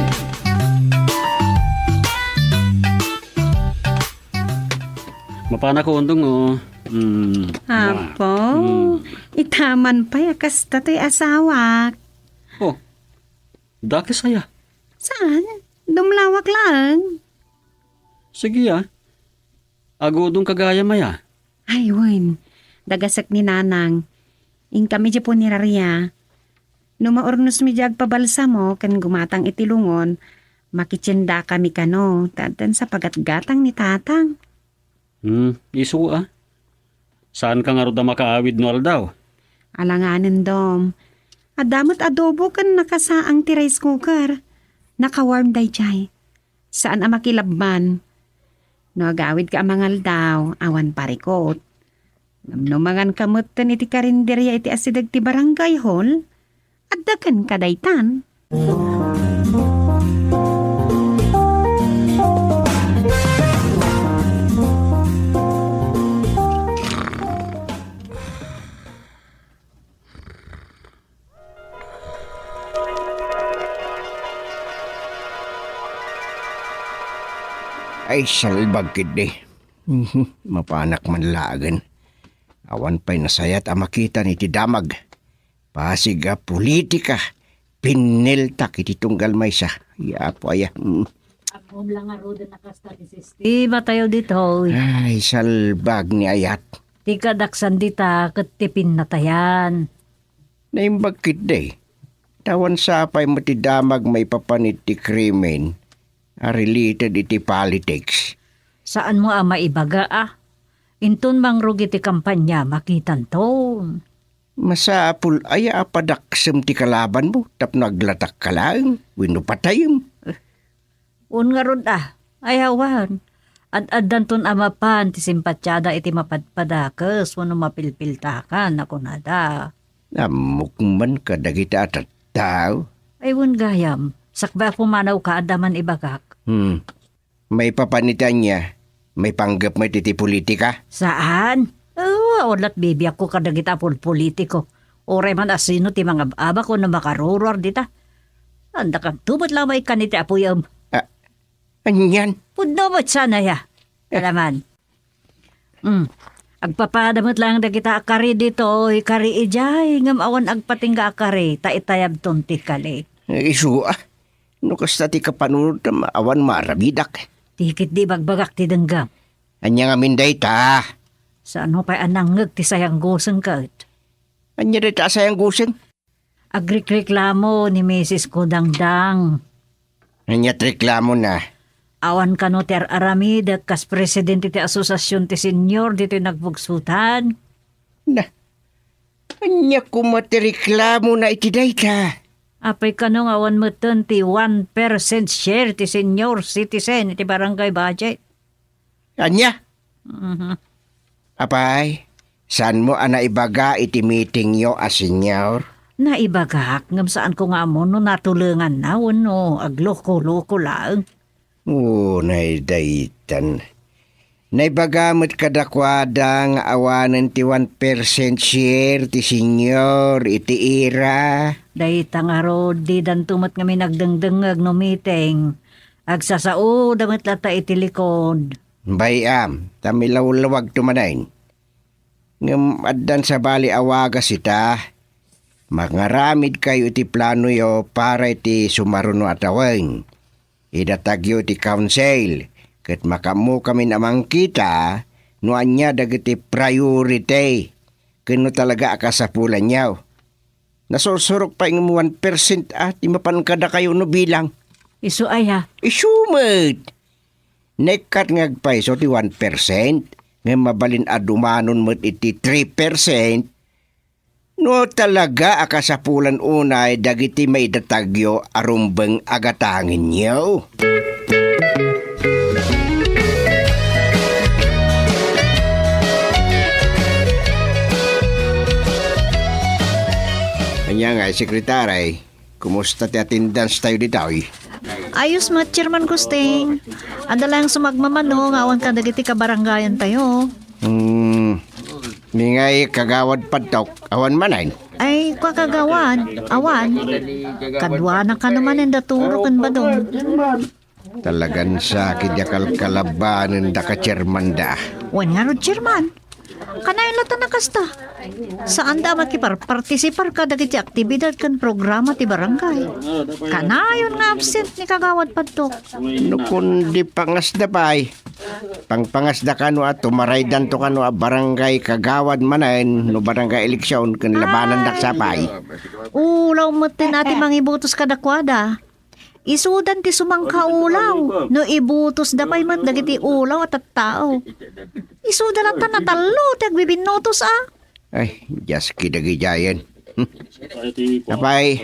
Mapanakon, Dong, oh. Mm. Apo, mm. Itaman pay a kasta toy asawak. Oh, dakes aya? Saan? Dumlawak laeng. Sige, ah. Agudong ka gayam aya? Ay, wen. Dagasek ni Nanang. Inkami idiay puneraria. No maurnosmi idiay agpabalsamo ken gumatang iti lungon, makitiendakami kano, ta addan sa pagatgatang ni Tatang. Hmm, isu a. Saanka ngarud a makaawid no aldaw? Alanganen, Dom. Adda met adobo ken nakasaang ti rice cooker. Naka-warm daydiay. Saan a makilabban. No agawidka a mangaldaw, awan parikut. Ngem no manganka metten iti karinderia iti asideg ti barangay hall, adda kenka daytan. Ay, salbag ketdi. Mhm, mapanak man laengen. Awan pay nasayaat a makitan iti damag. Pasig a politika, pinneltak iti tunggal maysa. Ay, Apo aya. Mm. Ammom la ngaruden a kasta ti sistematayo ditoy. Ay, salbag ni ayat. Ti kadaksan dita ket ti pinnatayan. Naimbag ketdi. Ta awan sapay met ti damag maipapan iti krimen a related iti politics. Saanmo a maibaga, a? Inton mangrugi ti kampanya, makitanto. Masapul aya a padaksem ti kalabanmo tapno aglatakka laeng wenno patayem? Eh, un ngarud a, ay awan. Ad-addanton a mapan ti simpatiada iti mapadpadakes wenno mapilpiltakan a kunada. Ammok man kadagita a tattao. Ay, wen gayam, sakbay a pumanawka, adda man ibagak. Hmm. Maipapan iti ania? Maipanggep met iti politika? Saan? Oh, awan lat bibiagko kadagita a pulpolitiko. Uray man a sino ti mangab-abak wenno makaruruar dita. Andakanto met la maikkan iti apoyem. Ah, anian? Pudno met sana ya. Eh. Alaman. Hmm. Agpapada met laeng dagita a kari ditoy, kari idiay, ngem awan agpatingga a kari, ta itayabton ti kali. Eh, isu a. No kasta ti kapanunotmo, awan maaramidak. Ti ketdi ibagbagak ti denggem. Ania ngamin dayta? Saanmo pay a nangngeg ti sayangguseng ket? Ania dayta a sayangguseng? Agrikreklamo ni Misis Kudangdang. Ania ti reklamona? Awan kano ti ar-aramidek kas presidente ti asosasion ti senior ditoy Nagbugsutan. Na, ania koma ti reklamona iti dayta? Apay kano nga awan metten ti one percent share ti senior citizen iti barangay budget? Ania? Mhm. Apay, saanmo a naibaga iti meetingyo a senior? Naibagak, ngem saanko nga ammo no natulenganna wenno agloko-loko laeng. Unay daytan. Naibaga met kadakuada nga awanen ti one percent share ti senior iti ira. Dayta ngarud, didanto met ngamin agdengdengngeg no meeting. Agsasaoda met latta iti likod. Bay-am, ta milawlawagto manen. Ngem addan sabali a wagas ita. Mangaramidkayo iti planoyo para iti sumaruno a tawen. Idatagyo iti council, ket makaammokamin a mangkita no ania dagiti priority ken no talaga a kasapulanyo. Nasursurok pay ngem one percent a ti mapan kadakayo no bilang. Isu aya? Isu met. Naikkat nga agpayso ti one percent, ngem mabalin a dumanon met iti three percent. No talaga a kasapulan unay dagiti maidatagyo a rumbeng a gatangenyo. Ania ngay, Sekretary? Kumusta ti attendance tayo ditoy? Ayos met, Chairman Gusting. Adda laeng sumagmamano nga awan kadagiti kabarangayan tayo. Hmm. Ni ngay, Kagawad Padtok, awan manen? Ay, kua, kagawad, awan. Kaduana kano manen da Turo ken Badong. Talagan sakit ya kalkalabanen da ka chairman da. Wen ngarud, chairman. Kanayon latta a kasta. Saan da a makiparpartisipar kadagiti aktibidad ken programa ti barangay. Kanayon nga absent ni Kagawad Padtok. No kundi pangasda pay. Pangpangasda kano a tumaraydanto kano a barangay kagawad manen no barangay eleksyon ken labanan da sapay. Ulaw metten a ti mangibutos kadakuada. Isudan ti sumangkaulaw no ibutosda pay met dagiti ulaw a tattao. Isuda latta a tallo ti agbibinnutos a. Ay, diaski dagidiayen. Apay,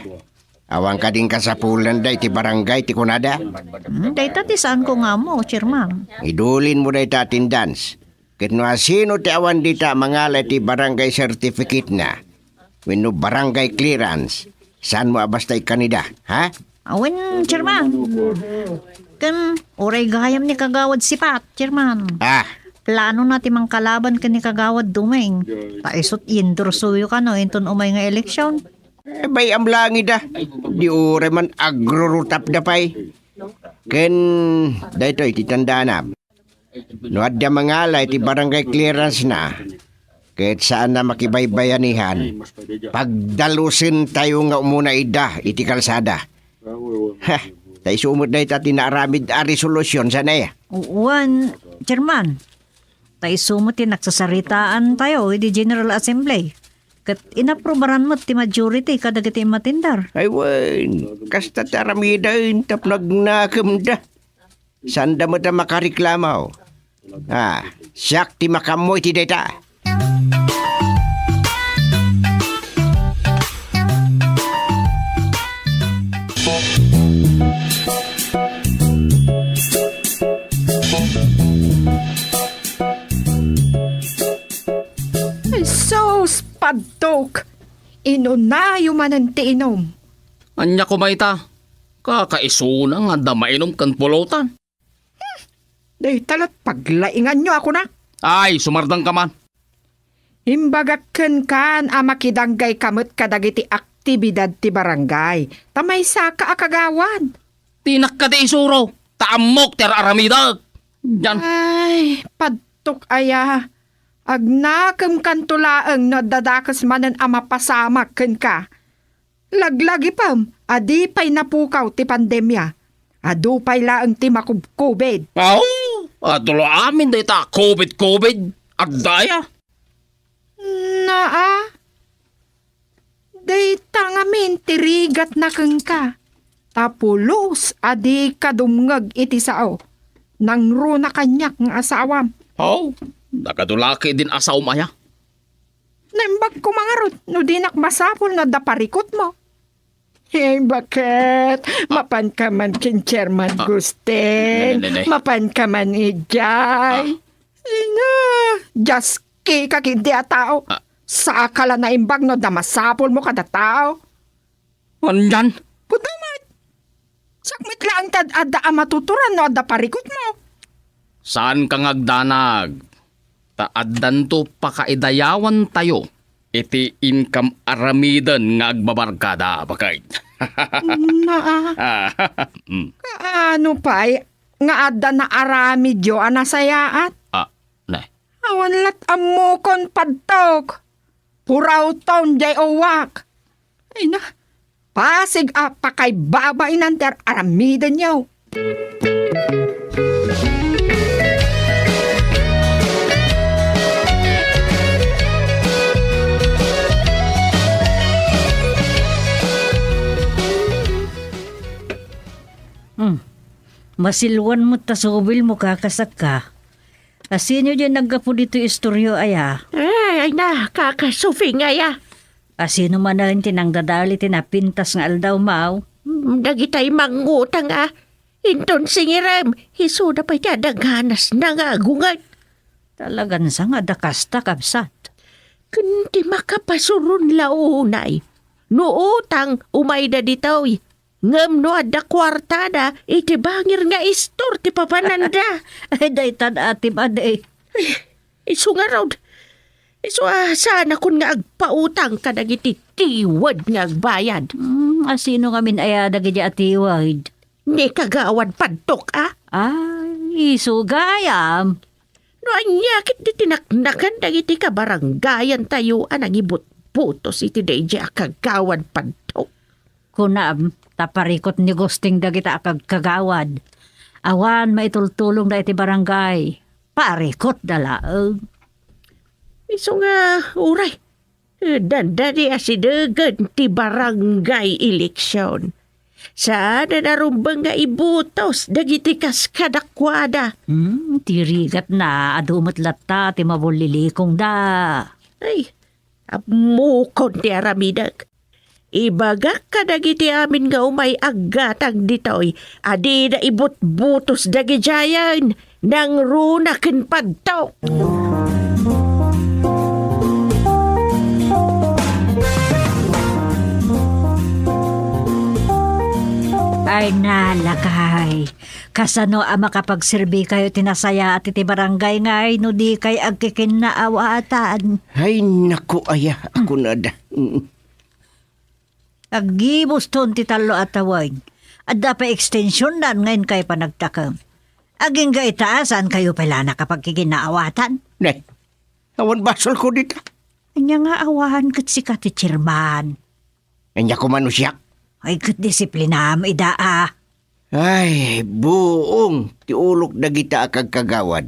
awan kadin kasapulanda iti barangay ti kunada? Hmm, dayta ti saanko nga ammo, chairman. Idulinmo dayta attendance. Ket no asino ti awan dita a mangala iti barangay certificate-na wenno barangay clearance, saanmo a basta ikkanida, ha? Awen, chairman. Ken uray gayam ni Kagawad Sipat, chairman. Ah. Planona ti mangkalaban ken ni Kagawad Dumeng. Ta isut' i-endorsoyo kano inton umay nga eleksyon. Eh, bay-am langida. Di uray man agrurutapda pay. Ken daytoy ti tandaanam. No adda mangala iti barangay clearance-na, ket saan a makibaybayanihan, pagdalusentayo nga umuna ida iti kalsada. Ha, ta isu met dayta ti naaramid a resolusyon, saan aya? Wen, chairman, ta isu met ti nagsasaritaantayo iti General Assembly. Ket inaprubaran met ti majority kadagiti immatindar. Ay wen, kasta ti aramiden tapno agnakemda. Saanda met a makareklamo. Ah, siak ti makaammo iti dayta. Sus, Padtok! Inunayo manen ti inum. Ania koma ita? Kakaisuna nga adda mainum ken pulutan. Dayta la't paglainganyo a kuna. Ay, sumardengka man. Imbagak kenka a makidanggayka met kadagiti aktibidad ti barangay. Ta maysaka a kagawad. Dinak kadi isuro, ta ammok ti ar-aramidek. Dian. Ay, Padtok aya. Agnakemkanto laeng no adda dakes manen a mapasamak kenka. Laglagipem a di pay napukaw ti pandemia. Adu pay laeng ti makubkubid. Aw, adu la amin dayta a covid-covid. Agdaya. Naa, dayta ngamin ti rigatna kenka. Ta pulos a dika dumngeg iti sao. Nangruna kaniak nga asawam. Aw, nagadu la ketdin asawam aya. Naimbag koma ngarud no dinak masapul no adda parikutmo. Hey, baket? Mapanka man ken Chairman Ah. Gusting? Ne, ne, ne. Mapanka man idiay? Ah. Ina, diaskika ketdi a tao. Ah. Saka la naimbag no adda masapulmo kada tao. Anian? Pudno met. Siak met laeng ti ad-adda a matuturan no adda parikutmo. Saanka nga agdanag, ta addanto pakaidayawantayo iti inkam aramiden nga agbabarkada, baket. Naa. Ah, mm. Kaano pay nga adda naaramidyo a nasayaat? Ah, ne. Awan lat ammokon, Padtok. Purawton diay uwak. Ay na, pasig a pakaibabainan ti ar-aramidenyo. Hmm. Masilwan met ta subilmo, kakasakka. Asino diay naggapu ditoy istoryo aya? Ay, ay na, kakasufing aya. Asino manen ti nangdadal iti napintas nga aldaw, maw? Mm, dagitay mangngutang a. Inton singirem, isuda pay ti adda ganasna nga agunget. Talagan sa nga adda kasta, kabsat. Ken ti makapasuron la unay. No utang, umayda ditoy. Ngem no adda kuartada, iti bangir nga istor ti papananda. Ay, daytan atim, adi. Ay, isu ngarud. Isu a, saanakon nga agpautang kadagiti tiwed nga agbayad. Hmm, asino ngamin aya dagiti atiwed? Ni Kagawad Padtok a? Ay, isu gayam. No ania ket ti tinaknakan dagiti kabaranggayantayo a nangibutbutos iti daydiay a Kagawad Padtok? Kunam, ta parikut ni Gusting dagita a kagkagawad. Awan maitultulongda iti barangay. Parikutda laeng. Isu nga, uray, dandani asidegen ti barangay eleksyon. Saan a narumbeng nga ibutos dagiti kas kadakuada. Hmm, ti rigatna, adu met latta ti mabullilikongda. Ay, ammokon ti aramidek. Ibagak kadagiti amin nga umay aggatang ditoy a dida ibutbutos dagidiayen, nangruna ken padto. Ay, nalakay. Kasano a makapagserbikayo ti nasayaat iti barangay ngay no dikay agkikinnaawatan? Ay, naku, aya, a kunada. Aggibuston ti tallo a tawen. Adda pay extensiondan nga inkay panagtakem. Agingga ita, saankayo pay la nakapagkikinnaawatan? Ne, awan basolko dita. Ania nga awan ket sika ti chairman? Ania koma no siak? Ay, ket disiplinam ida a. Ay, buong ti ulok dagita a kagkagawad.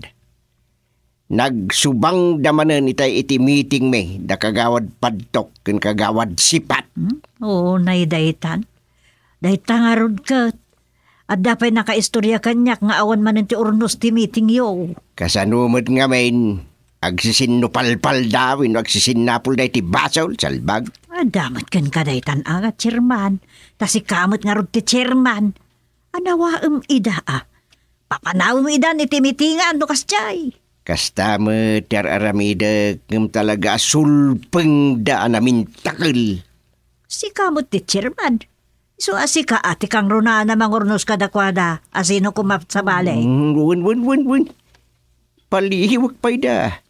Nagsubangda manen itay iti meetingmi da Kagawad Padtok ken Kagawad Sipat. Hmm? Oo, nay daytan. Dayta ngarud ket. Adda pay nakaistorya kaniak nga awan manen ti urnos ti meetingyo. Kasano met ngamin? Agsisinnupalpalda wenno agsisinnapolda iti basol, salbag? Adda met kenka daytan a, chairman. Ta sika met ngarud ti chairman. Anawaem ida a. Papanawem idan iti mitingan no kasdiay. Kasta met ti ar-aramidek, ngem talaga a sulpengda a namintakel. Sika met ti chairman. Isu a sika a ti kangrunaan a mangurnos kadakuada, a sino koma sabali? Mm, wen, wen, wen, wen. Paliiwek pay da.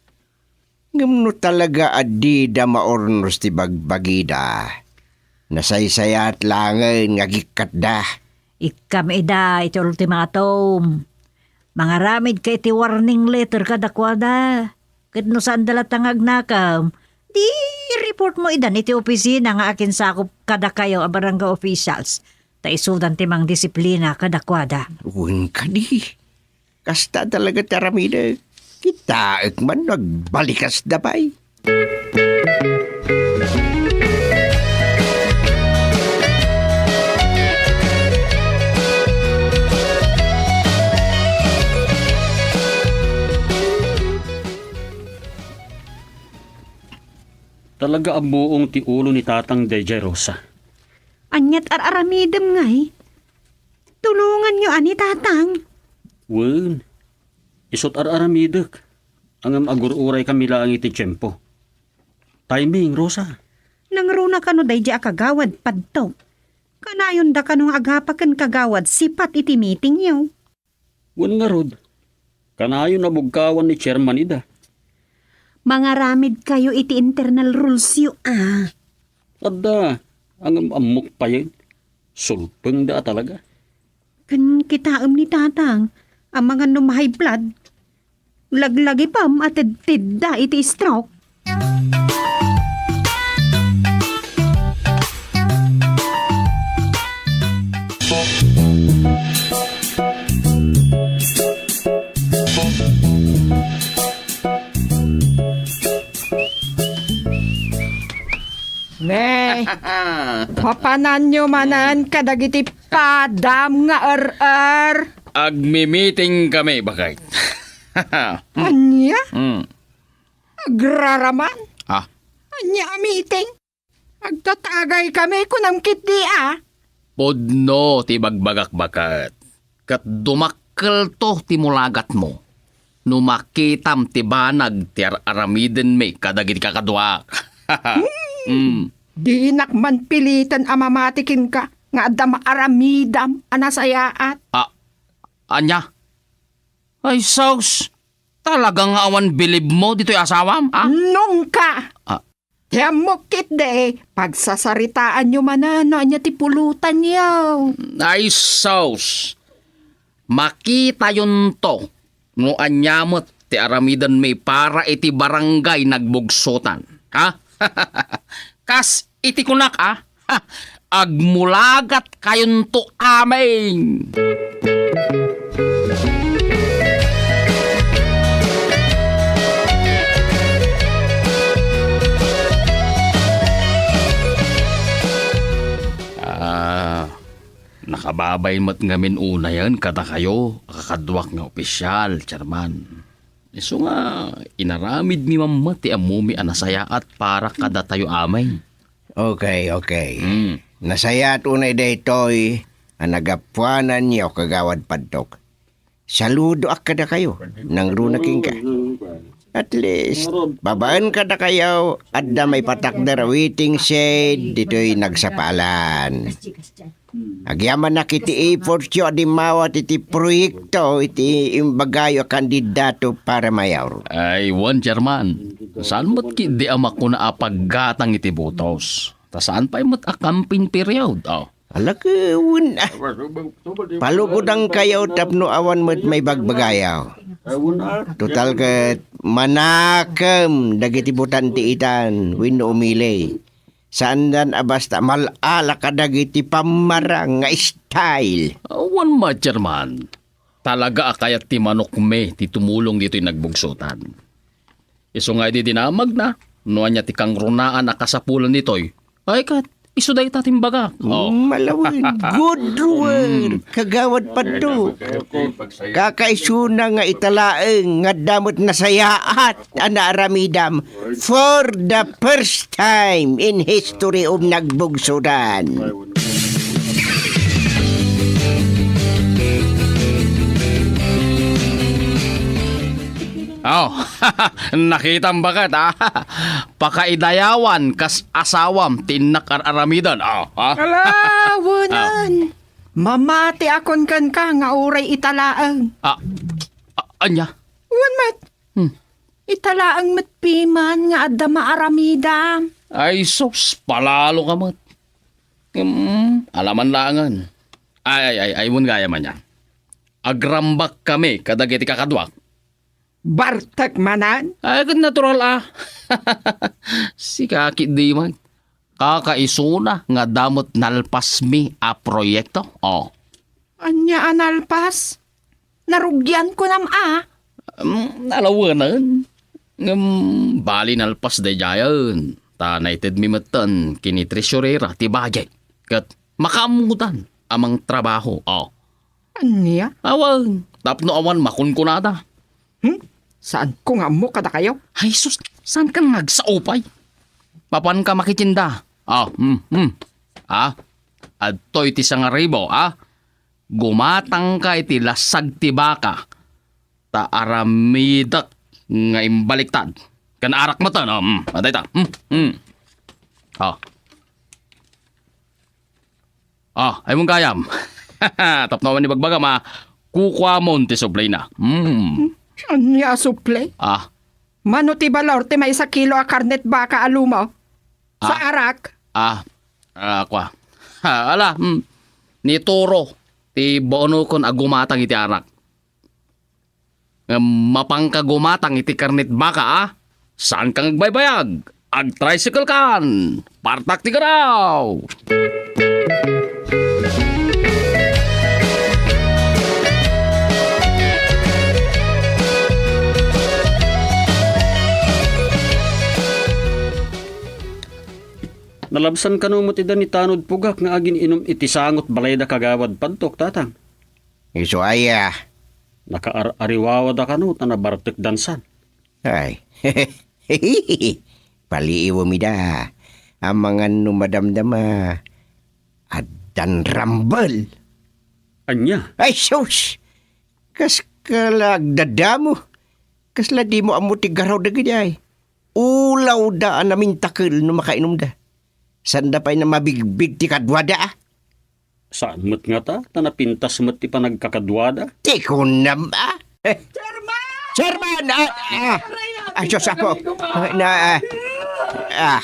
Ngem no talaga a dida maurnos ti bagbagida, nasaysayaat laengen nga agikkatda. Ikkam ida iti ultimatum. Mangaramidka iti warning letter kadakuada. Ket no saanda latta nga agnakem, di i-report mo idan iti opisina nga akinsakup kadakayo a barangay officials, ta isudan ti mangdisiplina kadakuada. Wen kadi. Kasta talaga ti aramidek. Kitaek man no agbalikasda pay. Talaga a buong ti ulo ni Tatang daydiay, Rosa. Aniat ar-aramidem ngay? Tulonganyo a ni Tatang? Wen, isut' ar-aramidek. Ngem agur-uray kami laeng iti tiempo. Timing, Rosa. Nangruna kano daydiay a Kagawad Padtok? Kanayonda kano nga agapa ken Kagawad Sipat iti meetingyo? Wen ngarud, kanayon a bugkawan ni chairman ida. Mangaramidkayo iti internal rulesyo a. Adda, ngem ammok payen. Sulpengda a talaga. Ken kitaem ni Tatang, amangan no ma-high blood. Laglagipem a tedtedda iti stroke. Ne, papananyo manen kadagiti padam nga er-er. Agmi-meeting kami, baket. Ania? Mm. Agraraman? Ah. Ania a meeting? Agtatagay kami, kunam ketdi a. Pudno ti bagbagak, baket. Ket dumakkelto ti mulagatmo no makitam ti banag ti ar-aramidenmi kadagiti kakaduak. Hmm. Mm. Dinak man piliten a mamati kenka nga adda maaramidam a nasayaat. Ah, ania? Ay, sus! Talaga nga awan bilibmo ditoy asawam, a? Nungka! A. Ti ammok ketdi, pagsasaritaanyo manen no ania ti pulotanyo. Ay, sus! Makitayonto no ania met ti aramidenmi para iti barangay Nagbugsotan. Ha? Kas iti kunak, a? Ha? Agmulagat kayonto amin! Ah, nakababay met ngamin unayen kadakayo, a kakaduak nga opisyal, Chairman. Isu nga, inaramidmi man met ti ammomi a nasayaat para kadatayo amin. Okay, okay. Mm. Nasayaat unay daytoy a nagapuananyo, Kagawad Padtok. Saludoak kadakayo, nangruna kenka. At least, babaen kadakayo, adda maipatakder a waiting shed ditoy nagsapalan. Agyamanak iti effortyo a dimmawat iti proyekto iti imbagayo a kandidato para mayor. Ay, wen, Chairman. Saan met ketdi a makuna a paggatang iti botos? Ta saan pay met a campaign period, oh. Ala ket wen, a. Palugodankayo tapno awan met maibagbagayo. Total ket manakem dagiti botante itan wenno umili. Saandan a basta mal-ala kadagiti pammarang nga style. Awan met, Chairman. Talaga a kayat ti manokmi ti tumulong ditoy Nagbugsotan. Isu nga idi dinamagna, no ania ti kangrunaan a kasapulan ditoy, ay ket, isu dayta ti imbagak. Oh. Malawen. Good word, Kagawad Padtok. Kakaisuna nga ita laeng nga adda met nasayaat a naaramidam for the first time in history of Nagbugsotan. Oh, nakitam baket, a? Pakaidayawan kas asawam ti innak ar-aramiden, oh, a? Ala, wenan. Ah. Mamatiakon kenka nga uray ita laeng. Ah, a-, ania? Wen met. Hmm. Ita laeng met piman nga adda maaramidam. Ay sus, palalo ka met. Hmm, alaman laengen. Ay, ay, ay, ay, wen gayam ania. Agrambak kami kadagiti kakaduak. Bartek manen? Ay, ket natural a. Sika ketdi met. Kakaisuna nga adda met nalpasmi a proyekto. Oh. Ania a nalpas? Narugian kunam a? Mm, ala wenan. Ngem bali nalpas daydiayen. Ta naitedmi metten ken ni treasurera ti budget. Ket makaammodan a mangtrabaho. Oh. Ania? Awan, tapno awan makunkunada. Hmm? Saanko nga ammo kadakayo? Ay sus, saankan nga agsao pay? Mapanka makitinda. Ah, hmm, hmm. Ah, adtoy ti sangaribo, ah. Gumatangka iti lasag ti baka. Ta aramidek nga imbaliktad. Ken arak metten, ah, hmm. Adayta. Hmm, hmm. Ah. Ah, ay mong gayam. Tapno awan ibagbagam a kukuamon ti suplina. Mm. Ania a suple? Ah. Mano ti balor ti maysa kilo a karnet baka a lumo? Sa Ah. arak? Ah. Ah, kua. Ha, ala, mm. Ni Toro, ti bonokon a gumatang iti arak. Ngem mapanka gumatang iti karnet baka, a? Saanka nga agbaybayag? Agtricycle kan! Partak ti garaw! Nalabsan kano met ida ni Tanod Pugak nga agin-inum iti sangot balayda, Kagawad Padtok, Tatang? Isu aya? Nakaar-ariwawada kano ta nabartekdan san. Ay. Paliiwem ida. Amangan no madamdama. Addan rambel. Ania? Ay, sus! Kas ka la agdadamo. Kasla dimo ammo ti garaw dagidiay. Ulawda a namintakel no makainumda. Sanda pay na mabigbig ti kaduada, a? Saan met ngata, ta napintas met ti panagkakaduada. Ti kunam, a? Chairman! Chairman! Ah, ah, ay, Diyos, apo. Ah, na, ah, ah,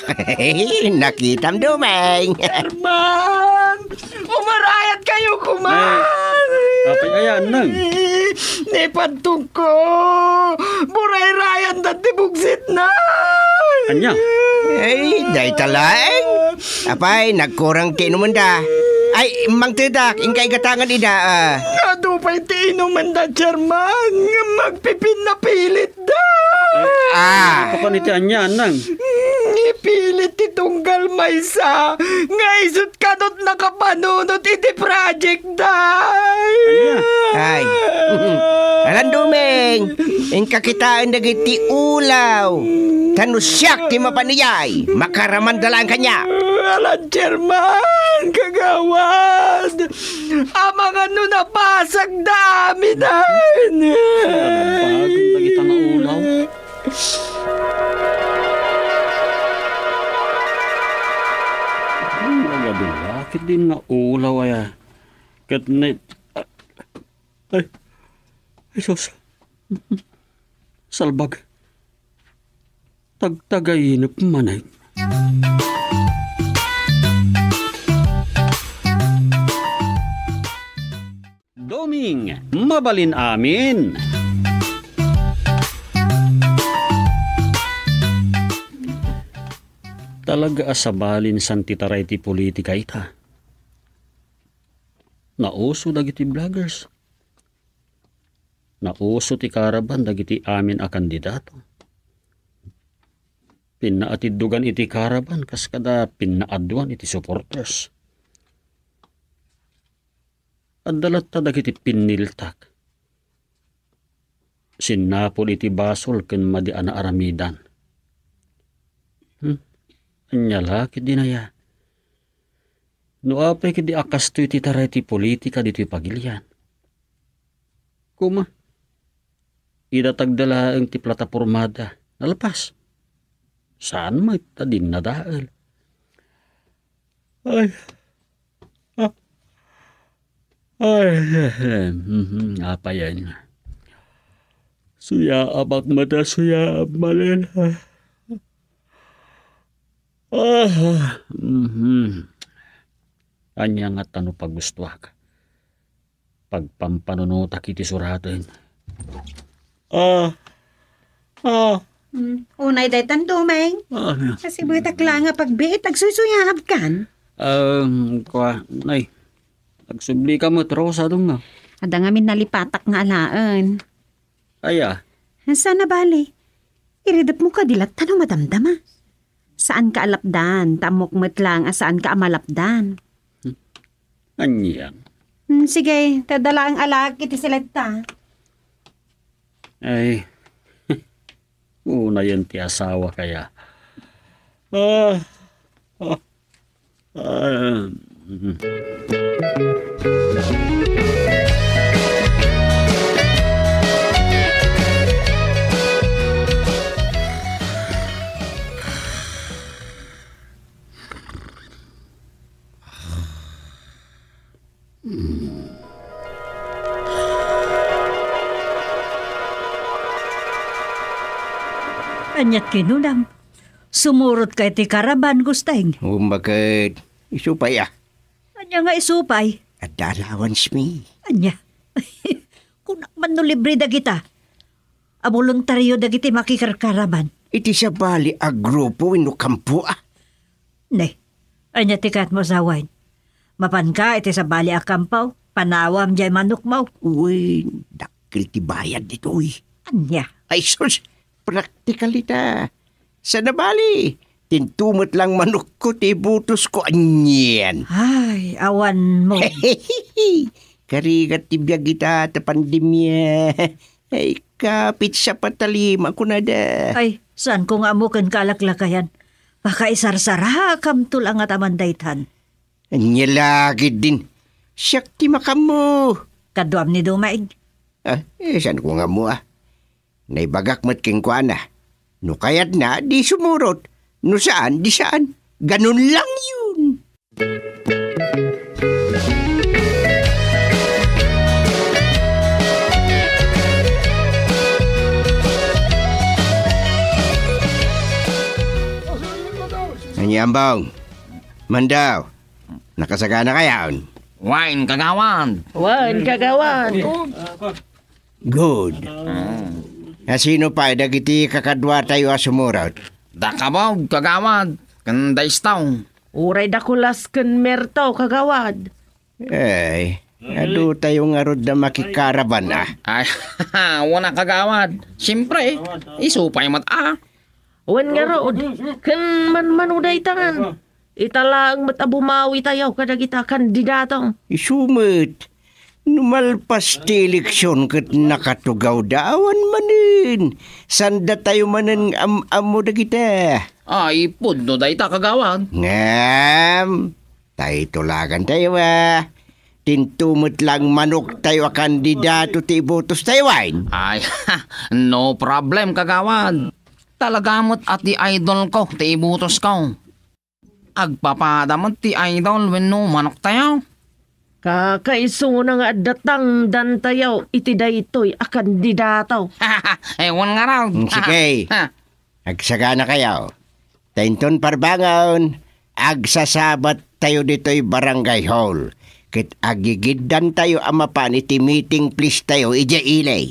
nakitam, Dumeng. Chairman! Umarayat kayo, kuman! Ay, apay ayan, nang? Ni pantungko! Burayrayan dati bugsit na! Anya? Ay, dayta laeng. Apay, nagkurang ti inumenda. Ay, mangtedak, inka igatangan ida, ah. Adu pay ti inumenda, Chairman, nga magpipinnapilit da. Ah. Kapan iti anya, nang? Ipilit ti tunggal maysa nga isut kanut nakapanunot iti project da. Anya? Ay. Alan Dumeng, inka kitaen dagiti ulaw. Ta no siak ti mapaniyay, makaramanda laeng kaniak. Alan Chairman, kagawad. Amangan no napasagda amin. Bago dagita nga ulaw. Nagadu la ket din nga ulaw aya. Ket ni, ay, ay, sus. Salbag. Tagtagayinep manen. Doming, mabalin amin. Talaga a sabalin san ti taray ti politika ita. Nauso dagiti vloggers. Nauso ti karaban dagiti amin a kandidato. Pinnaatiddogan iti karaban kas kada pinnaaduan iti supporters. Adda latta dagiti pinniltak. Sinnapol iti basol ken madi a naaramidan. Hmm? Ania la ketdi aya? No apay ketdi a kastoy ti taray ti politika ditoy pagilian. Kuma, idatagda laeng ti platapormada. Nalpas. Saan met a dinnadael. Ay. Ah. Ay. Mhm, apayen. Suyaabak met a suyaab manen. Ah, mhm. Ania ngata no pagustuak? Pagpampanunotak iti suraten. Ah. Ah. Hmm, unay daytan, Doming. Ah, kasibetak la nga pagbiit, agsuysuyabkan. Um, kua, nay. Agsublika met, Rosa, dungna. Adda ngamin nalipatak nga alaen. Aya? Saan a bali. Iridepmo kadi latta no madamdama. Saanka a lapdan, ta ammok met laeng a saanka a malapdan. Hmm. Ania? Hmm, sige, ta adda laeng alaek iti siletta. Ay, unayen ti asawa kaya. Ah, ah. Ah, mm. Ania't kinunam? Sumurotka iti karaban, Gusteng. Umbaket. Isu pay a. Ania nga isu pay? Adda allowance mi. Ania? Kunak man no libre dagita. A boluntario dagiti makikarkaraban. Iti sabali a grupo wenno kampo a. Ne, ania ti kayatmo a sawen? Mapanka iti sabali a kampo, panawam diay manokmo. Uy, dakkel ti bayad ditoy. Ania? Ay sus, praktikal ita. Saan a bali, tinto met lang manokko ti ibutosko, anian. Ay, awanmo. Karigat ti biag ita ta pandemia. Ay, kapit sa patalima, kunada. Ay, saanko nga ammo ken kalaklakayan. Pakaisarsarakam to la nga taman daytan. Ania la ketdin. Siak ti makaammo. Kaduam ni Dumeng. Ah, eh, saanko nga ammo, ah. Naibagak met kenkuana. No kayatna, di sumurot. No saan, di saan. Ganun lang yun. Ania, Ambong? Mandaw, nakasaganakayon? Wen, kagawad. Wen, kagawad. Good. Asino pay dagiti kakaduatayo a sumurot? Da Kabog, kagawad, ken da Istaw. Uray da Kulas ken Merto, kagawad. Ay, adutayo ngarud da makikaraban, a. Ay, wen a, kagawad. Siempre, isu pay met a. Wen ngarud, ken manmano daytan. Ita laeng met a bumawitayo kadagita kandidato. Isu met, no malpas ti eleksion ket nakatugawda, awan manen. Saandatayo manen am-ammo dagita. Ay, pudno dayta, kagawad. Ngem, ta itulagantayo a. Tinto met lang manoktayo a kandidato ti ibutostayo, wen? Ay, no problem, kagawad. Talaga met a ti idol ko ti ibutosko. Agpapada met ti idol wenno manoktayo. Kakaisuna nga adda tangdantayo iti daytoy a kandidato. Eh, wen ngarud. Mm, sige. Ha. Agsaganakayo. Ta inton parbangon, agsasabattayo ditoy barangay hall. Ket agigiddantayo a mapan iti meeting place tayo idiay ili.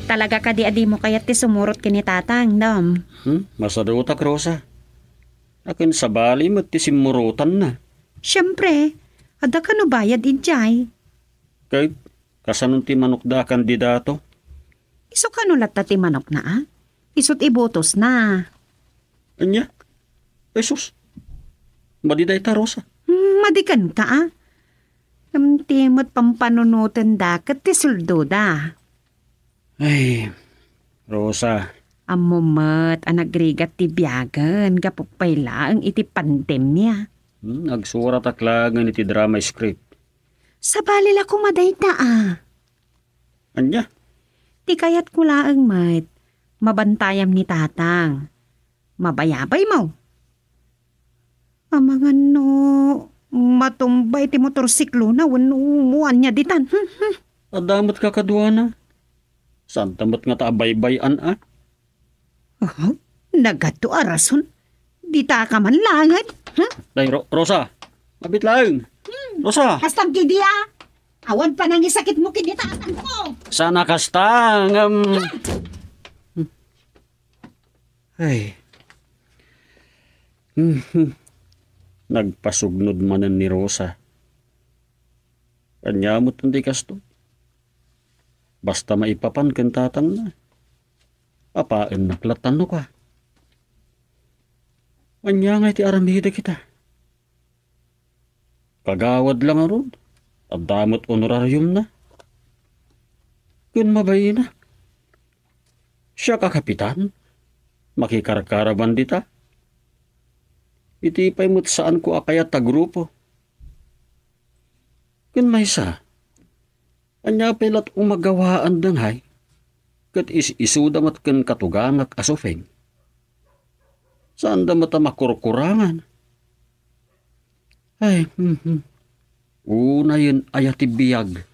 Talaga kadi a dimo kayat ti sumurot ken ni Tatang, Dom? Hmm? Masadutak, Rosa. Akin sabali met ti simmurotanna. Siempre, adda kano bayad idiay. Ket kasano ti manokda a kandidato? Isu kano latta ti manokna, a? Isut' ibutosna. Ania? Ay sus, madi dayta, Rosa. Hmm, madi kenka, a? Ngem ti met pampanunotenda ket ti sueldoda. Ay, Rosa. Ammom met a nagrigat ti biagen gapu pay laeng iti pandemia. Hmm, agsuratak laengen iti drama script. Sabali la koma dayta, a. Ania? Ti kayatko laeng met, mabantayam ni Tatang. Mabayabaymo. Amangan no matumba iti motorsiklona wenno ania ditan. Hmm, hmm. Adda met kakaduana. Saanta met ngata a baybay-an, a? Oh, nagadu a rason. Dita ka man laeng. Hmm? Day, Ro-, Rosa, mabit laeng. Hmm. Rosa. Kasta ketdi, a. Awan panangisakitmo ken ni Tatangko. Saan a kasta, ngem, ay. Nagpasugnod manen ni Rosa. Ania met ti kasto? Basta maipapan ken tatangna. Apaennak lattan no ka. Ania ngay ti aramidek ita? Kagawad la ngarud, adda met honorariumna. Ken mabayina. Siak a kapitan, makikarkaraban dita. Iti pay met saanko a kayat a grupo. Ken maysa, ania pay lat umagawaanda ngay? Ket is-isuda met ken katuganak a sufeng. Saanda met a makurkurangan. Ay, mhm. Unayen aya ti biag.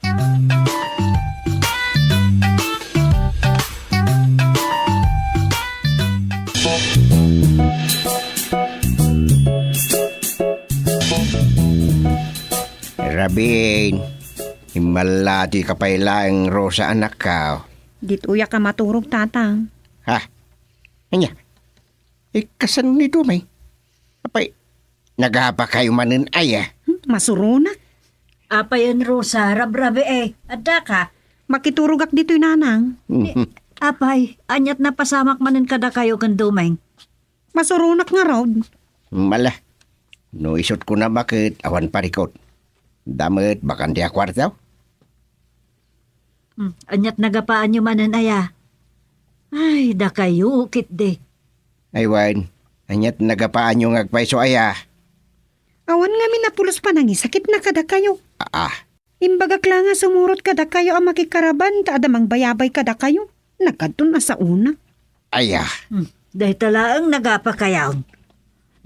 Rabin, immallati ka pay laeng, Rosa, anakko. Ditoyak a maturog, Tatang. Ha? Ania? Ikkasan ni Dumay. Apay, nagapakayo manen aya? Hmm, masuronak. Apayen, Rosa, rabrabi, eh. Adda ka? Makiturogak ditoy, Nanang. Mhm. Apay, aniat napasamak manen kadakayo ken Dumay? Masuronak ngarud. Mala. No isut' ko na maket awan parikot. Damet bakan ti a kuarto? Hmm, aniat nagapaanyo manen aya? Ay, dakayo, ketdi. Ay wen, aniat nagapaanyo nga agpayso aya? Awan ngamin a pulos panangisakitna kadakayo. Aa. Imbagak la nga sumurot kadakayo a makikaraban ta adda mangbayabay kadakayo. Nagkadton a saona. Aya. Hmm, dayta laeng nagapakayaw.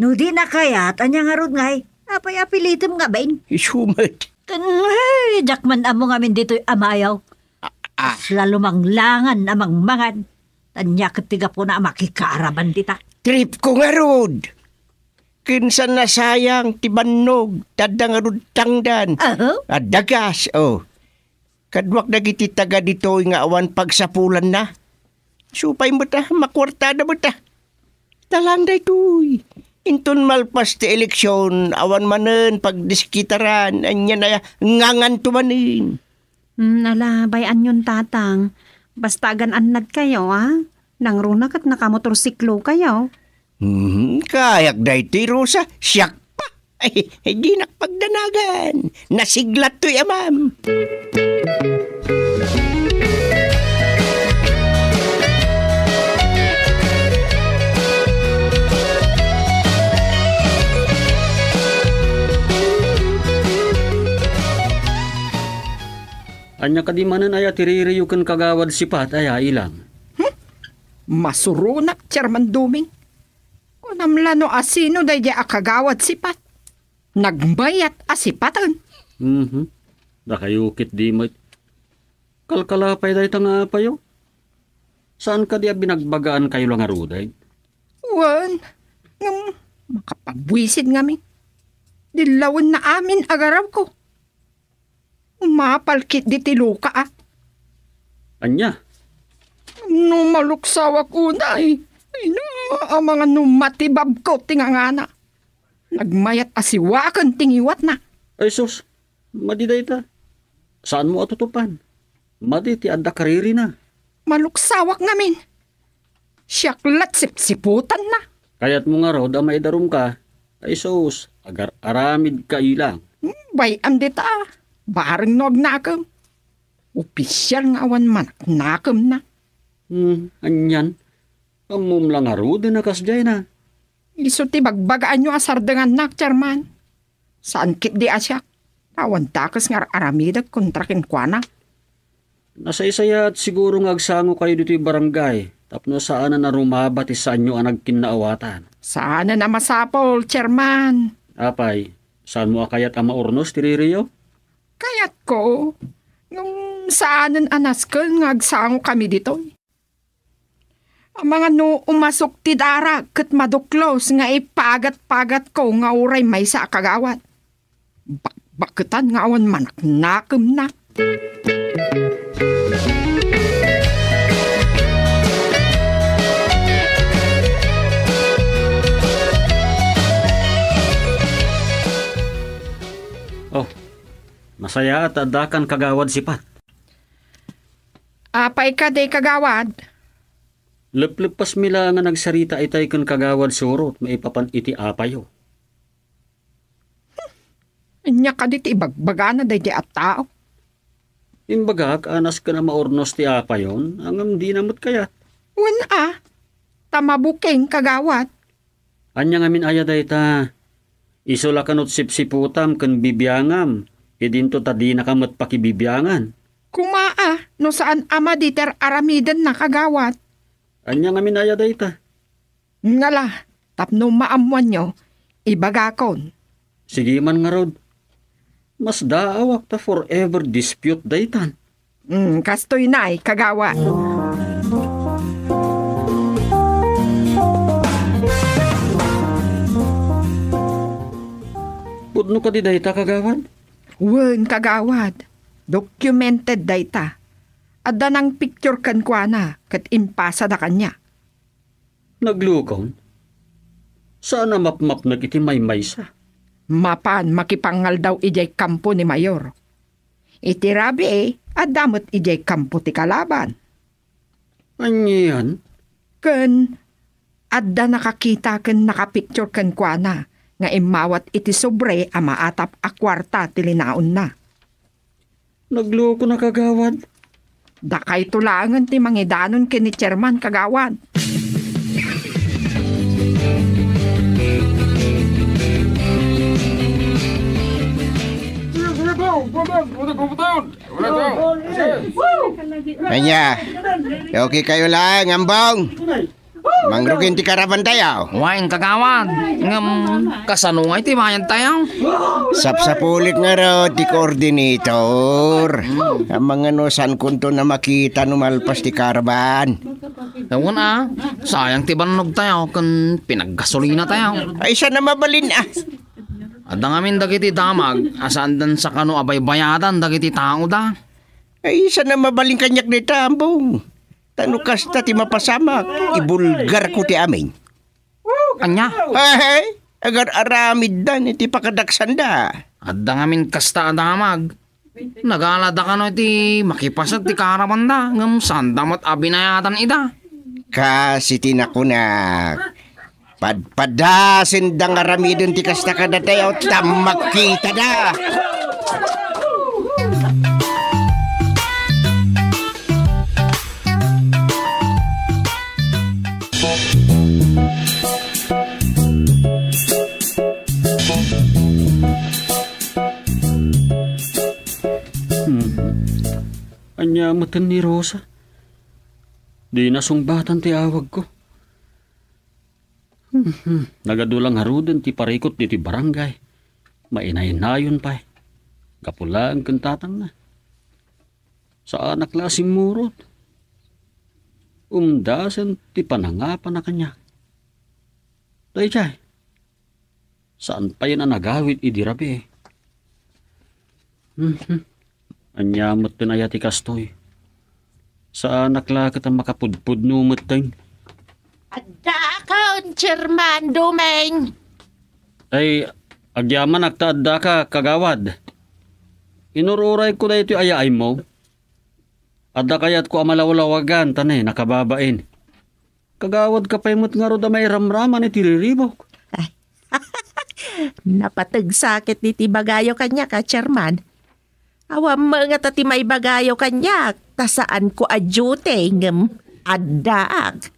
No di nakayat, ania ngarud ngay? Apay a pilitem ngamin? Isu met. Ken, ay, diak man ammo ngamin ditoy amayo. A-, Ah. Kasla lumanglangan a mangmangan. Ania ket ti gapuna a makikaaraman dita? Trip ko ngarud. Ken saan a sayang ti bannog, ta adda ngarud tangdan. Aha. Adda gas, oh. Kaduak dagiti taga ditoy nga awan pagsapulanna. Supay met a, makuartada met a. Talang daytoy. Inton malpas ti eleksyon, awan manen pagdiskitaran, ania na nganganto manen. Hmm, ala, bay-anyon, Tatang. Basta agan-annad kayo, a? Nangruna ket nakamotorsiklo kayo. Hmm, kayak daytoy, Rosa. Siak pa. Ay, dinak pagdanagan. Nasiglattoy, amam. Ania kadi manen aya ti ririyo ken Kagawad Sipat aya, Ilang? Hmm? Masuronak, Chairman Doming. Kunam la no asino daydiay a Kagawad Sipat? Nagmayat a sipaten. Mhm. Dakayo ket di met. Kalkala pay dayta nga apayo. Saan kadi a binagbagaankayo la ngaruden? Wen, ngem makapagbuisit ngamin. Dillawenna amin a garabko. Umapal ketdi ti luka, a. Ania? No maluksawak unay, ay na, amangan no matibabko ti ngangana. Nagmayat a siwaken ti ngiwatna. Ay sus, madi dayta. Saanmo a tutupan. Madi ti adda karirina. Maluksawak ngamin. Siak lat sipsiputanna. Kayatmo ngarud a maidarumka? Ay sus, agar-aramidka, Ilang. Hmm, bay-am dita. Bareng no agnakem. Opisial nga awan manaknakemna. Hmm, anian? Ammom la ngaruden a kasdiayna. Isu ti bagbagaanyo a sardengannak, Chairman. Saan ketdi a siak. Awan dakes nga ar-aramidek kontra kenkuana. Nasaysayaat siguro nga agsangokayo ditoy barangay tapno saanen a rumaba ti saanyo a nagkinnaawatan. Saanen a masapul, Chairman. Apay, saanmo a kayat a maurnos ti ririyo? Kayatko. Ngem saanen a nasken nga agsangokami ditoy. Amangan no umasok ti dara ket maduklos nga ipagat-pagatko nga uray maysa a kagawad. Bakbaketan nga awan manaknakemna. Oh, nasayaat ta addakan, Kagawad Sipat. Apay kadi, Kagawad? Lepleppesmi la nga nagsarita itay ken Kagawad Surot maipapan iti apayo. Ania kadi ti ibagbagana daydi a tao? Imbagak a nasken a maurnos ti apayon, ngem dina met kayat. Wen a, ta mabuking, Kagawad. Ania ngamin aya dayta? Isu la kano ti sipsiputam ken bibiangam, idinto ta dinaka met pakibibiangan. Koma a, no saan a madi ti ar-aramidenna, Kagawad. Ania ngamin aya dayta? Ngala, tapno maammoanyo, ibagakon. Sige man ngarud. Masdaawak ta forever dispute daytan. Mm, kastoy nay, Kagawad. Pudno kadi dayta, Kagawad? Wen, Kagawad. Documented dayta. Adda nang picture kenkuana ket impasada kaniak. Naglukon? Saan a mapmapnek iti maymaysa? Mapan makipangaldaw idiay kampo ni Mayor. Iti rabii, adda met idiay kampo ti kalaban. Anian? Ken adda nakakita ken nakapicture kenkuana nga immawat iti sobre a maatap a kuarta ti linaonna. Naglukona, Kagawad. Dakayto laengen ti mangidanon ken ni Chairman, Kagawad. Ania? Okay kayo laeng, Ambong? Mangrugi ti karabantayo. Wen, kagawad. Ngem, kasano nga iti bayadtayo? Sapsapulik ngarud ti coordinator. Amangan no saan kunto na makita no malpas ti karaban. Wen a, sayang ti bannogtayo ken pinaggasolinatayo. Ay, saan a mabalin a. Adda ngamin dagiti damag a saandan sakano a baybayadan dagiti taoda. Ay, saan a mabalin kaniak dayta, Ambong. Ta no kasta ti mapasamak, ibulgarko ti amin. Ania? Ay, agar-aramiddan iti pakadaksanda. Adda ngamin kasta a damag. Nagalada kano iti makipaset ti karabanda, ngem saanda met a binayadan ida. Kas iti nakunak, padpadasenda nga aramiden ti kasta kadatayo ta makitada. Hmm. Ania meten ni Rosa? Dina sungbatan ti awagko. Hmm. Nagadu la ngaruden ti parikut ditoy barangay. Mainainayon pay. Gapu laeng ken tatangna. Saanak la a simmurot. Umdasen ti panangapana kaniak. Daydiay. Saan payen a nagawid idi rabii. Mhm. Ania met ti aya ti kastoy? Saanak la ket a makapudpudno metten. Addaakon, Chairman Dumeng. Ay, agyamanak ta addaka, kagawad. Inur-urayko daytoy a yaaymo. Adda kayatko a malawlawagan ta ne, nakababain. Kagawadka pay met ngarud a mairamraman iti riribuk. Ay. Napateg sakit iti ibagayo kaniak a, Chairman. Awan met ngata ti maibagayo kaniak, ta saanko a duty ngem addaak.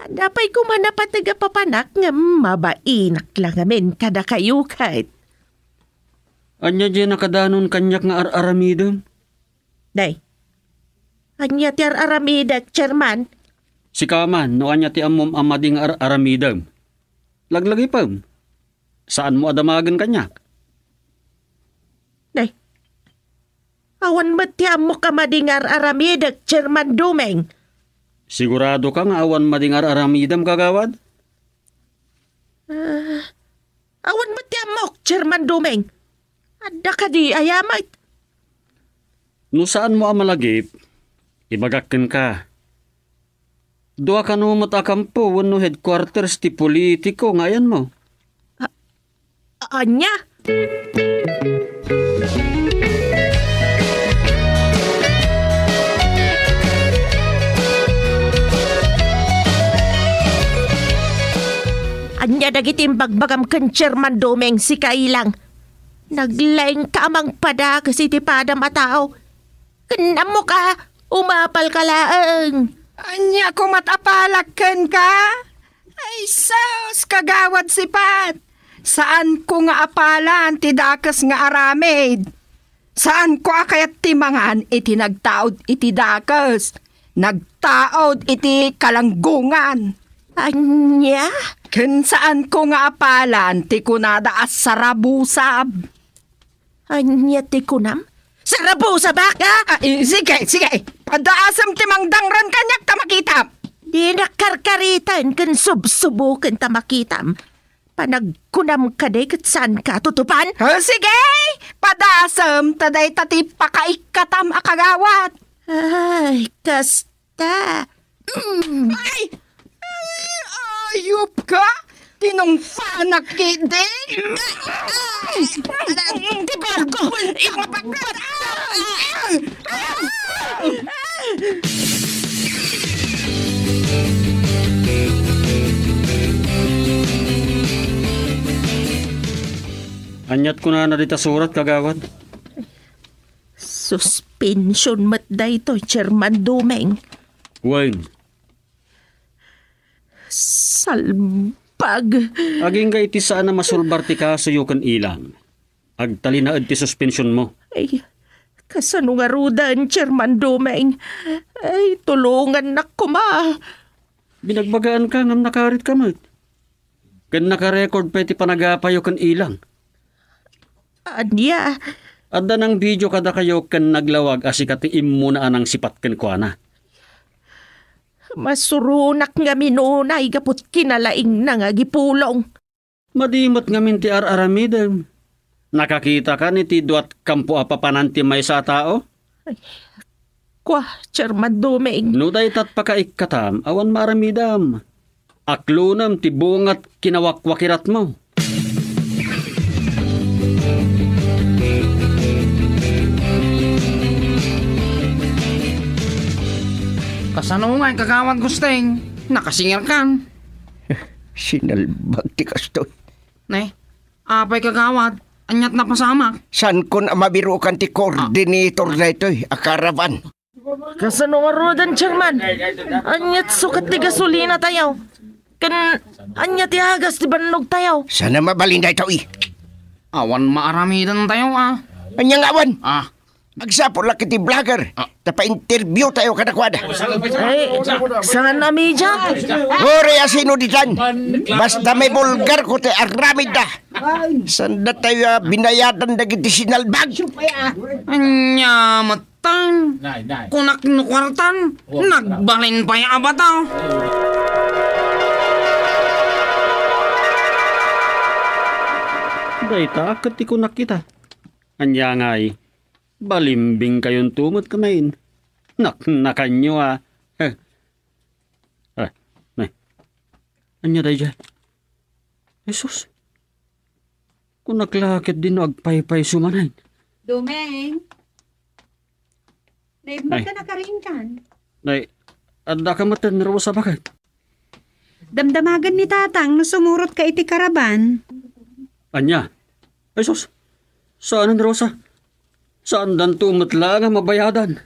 Adda pay koma napateg a papanak ngem mabainak la ngamin kadakayo ket. Ania diay nakadanon kaniak nga ar-aramidem? Day, ania ti ar-aramidek, Chairman? Sika man, no ania ti ammom a madi nga ar-aramidem? Laglagipem. Saanmo a damagen kaniak? Day, awan met ti ammok a madi nga ar-aramidek, Chairman Dumeng. Siguradoka nga awan madi nga ar-aramidem, kagawad? Ah, awan met ti ammok, Chairman Dumeng. Adda kadi aya met? No saanmo a malagip, ibagak kenka. Dua kano met a kampo wenno headquarters ti politiko nga ayanmo. A-, ania? Ania dagiti imbagbagam ken Chairman Dumeng, sika Ilang? Naglaingka a mangpadakes iti padam a tao. Ken ammok a, umapalka laeng. Ania komat a palak kenka? Ay sus, kagawad sipat! Saanko nga apalan ti dakes nga aramid. Saanko a kayat ti mangan iti nagtaud iti dakes, nagtaud iti kalanggungan. Ania? Ken saanko nga apalan ti kunada a sarabusab. Ania ti kunam? Sarabusabak, a? Ah, i-, sige, sige. Padasem ti mangdangren kaniak ta makitam. Dinak karkariten ken subsubuken ta makitam. Panagkunam kadi ket saanka tutupan? Ah, sige! Padasem ta dayta ti pakaikkatam a kagawad. Ay, kasta. Mm. Ay! Ay, ayupka! Tinungpanak idi! Di ba ako? Ipapakpat! Aniat kunana dita surat, kagawad? Suspension met daytoy, Chairman Dumeng. Wen. Salbag. Agingga iti saan a masulbar ti kasoyo ken Ilang. Agtalinaed ti suspensionmo. Ay, kasano ngaruden, Chairman Dumeng? Ay, tulongannak koma. Binagbagaanka ngem nakaritka met. Ken nakarecord pay ti panagapayo ken ilang. Ania? Adda nang video kadakayo ken naglawag a sika ti immuna a nangsipat kenkuana. Masuronak ngamin unay gapu ti kinalaingna nga agipulong. Madi met ngamin ti ar-aramidem. Nakakitaka iti duat kampo a papanan ti maysa a tao? Ay, kua, Chairman Doming. No daytat pakaikkatam, awan maaramidam. Aklonem ti bungat kinawakwakiratmo. Kasano ngay, Kagawad Gusting? Nakasingirkan. Sinalbag ti kastoy. Ne? Apay, Kagawad? Aniat napasamak? Saankon a mabirukan ti coordinator daytoy a caravan? Kasano ngaruden, Chairman? Aniat sukat ti gasolina tayo? Ken ania ti agas ti bannog tayo? Saan a mabalin daytoy? Awan maaramiden tayo, ah. Ania nga awan? Ah. Agsapulak iti vlogger. Ah. Ta pa-interview tayo kadakuada. Ay, saan a media? Uray a sino ditan. Basta maibulgarko ti aramidda. Saan datayo a binayadan dagiti sinalbag? Ania met tan? Nay, nay. Kunak no kuartan, nagbalin pay a bata. Dayta ket ti kunak ita. Ania ngay, balimbingkayonto met kanayon. Naknakanyo a. Eh. Eh, nay. Ania daydiay? Jesus. Kunak la ket dinno agpaypayso manen. Domeng. Naimbag Ay. ka na karinkan. Nay, adda ka met ni Rosa baket. Damdamagan ni Tatang no sumurot ka iti karaban. Ania? Ay sus, saan ni Rosa? Saandanto met la nga mabayadan.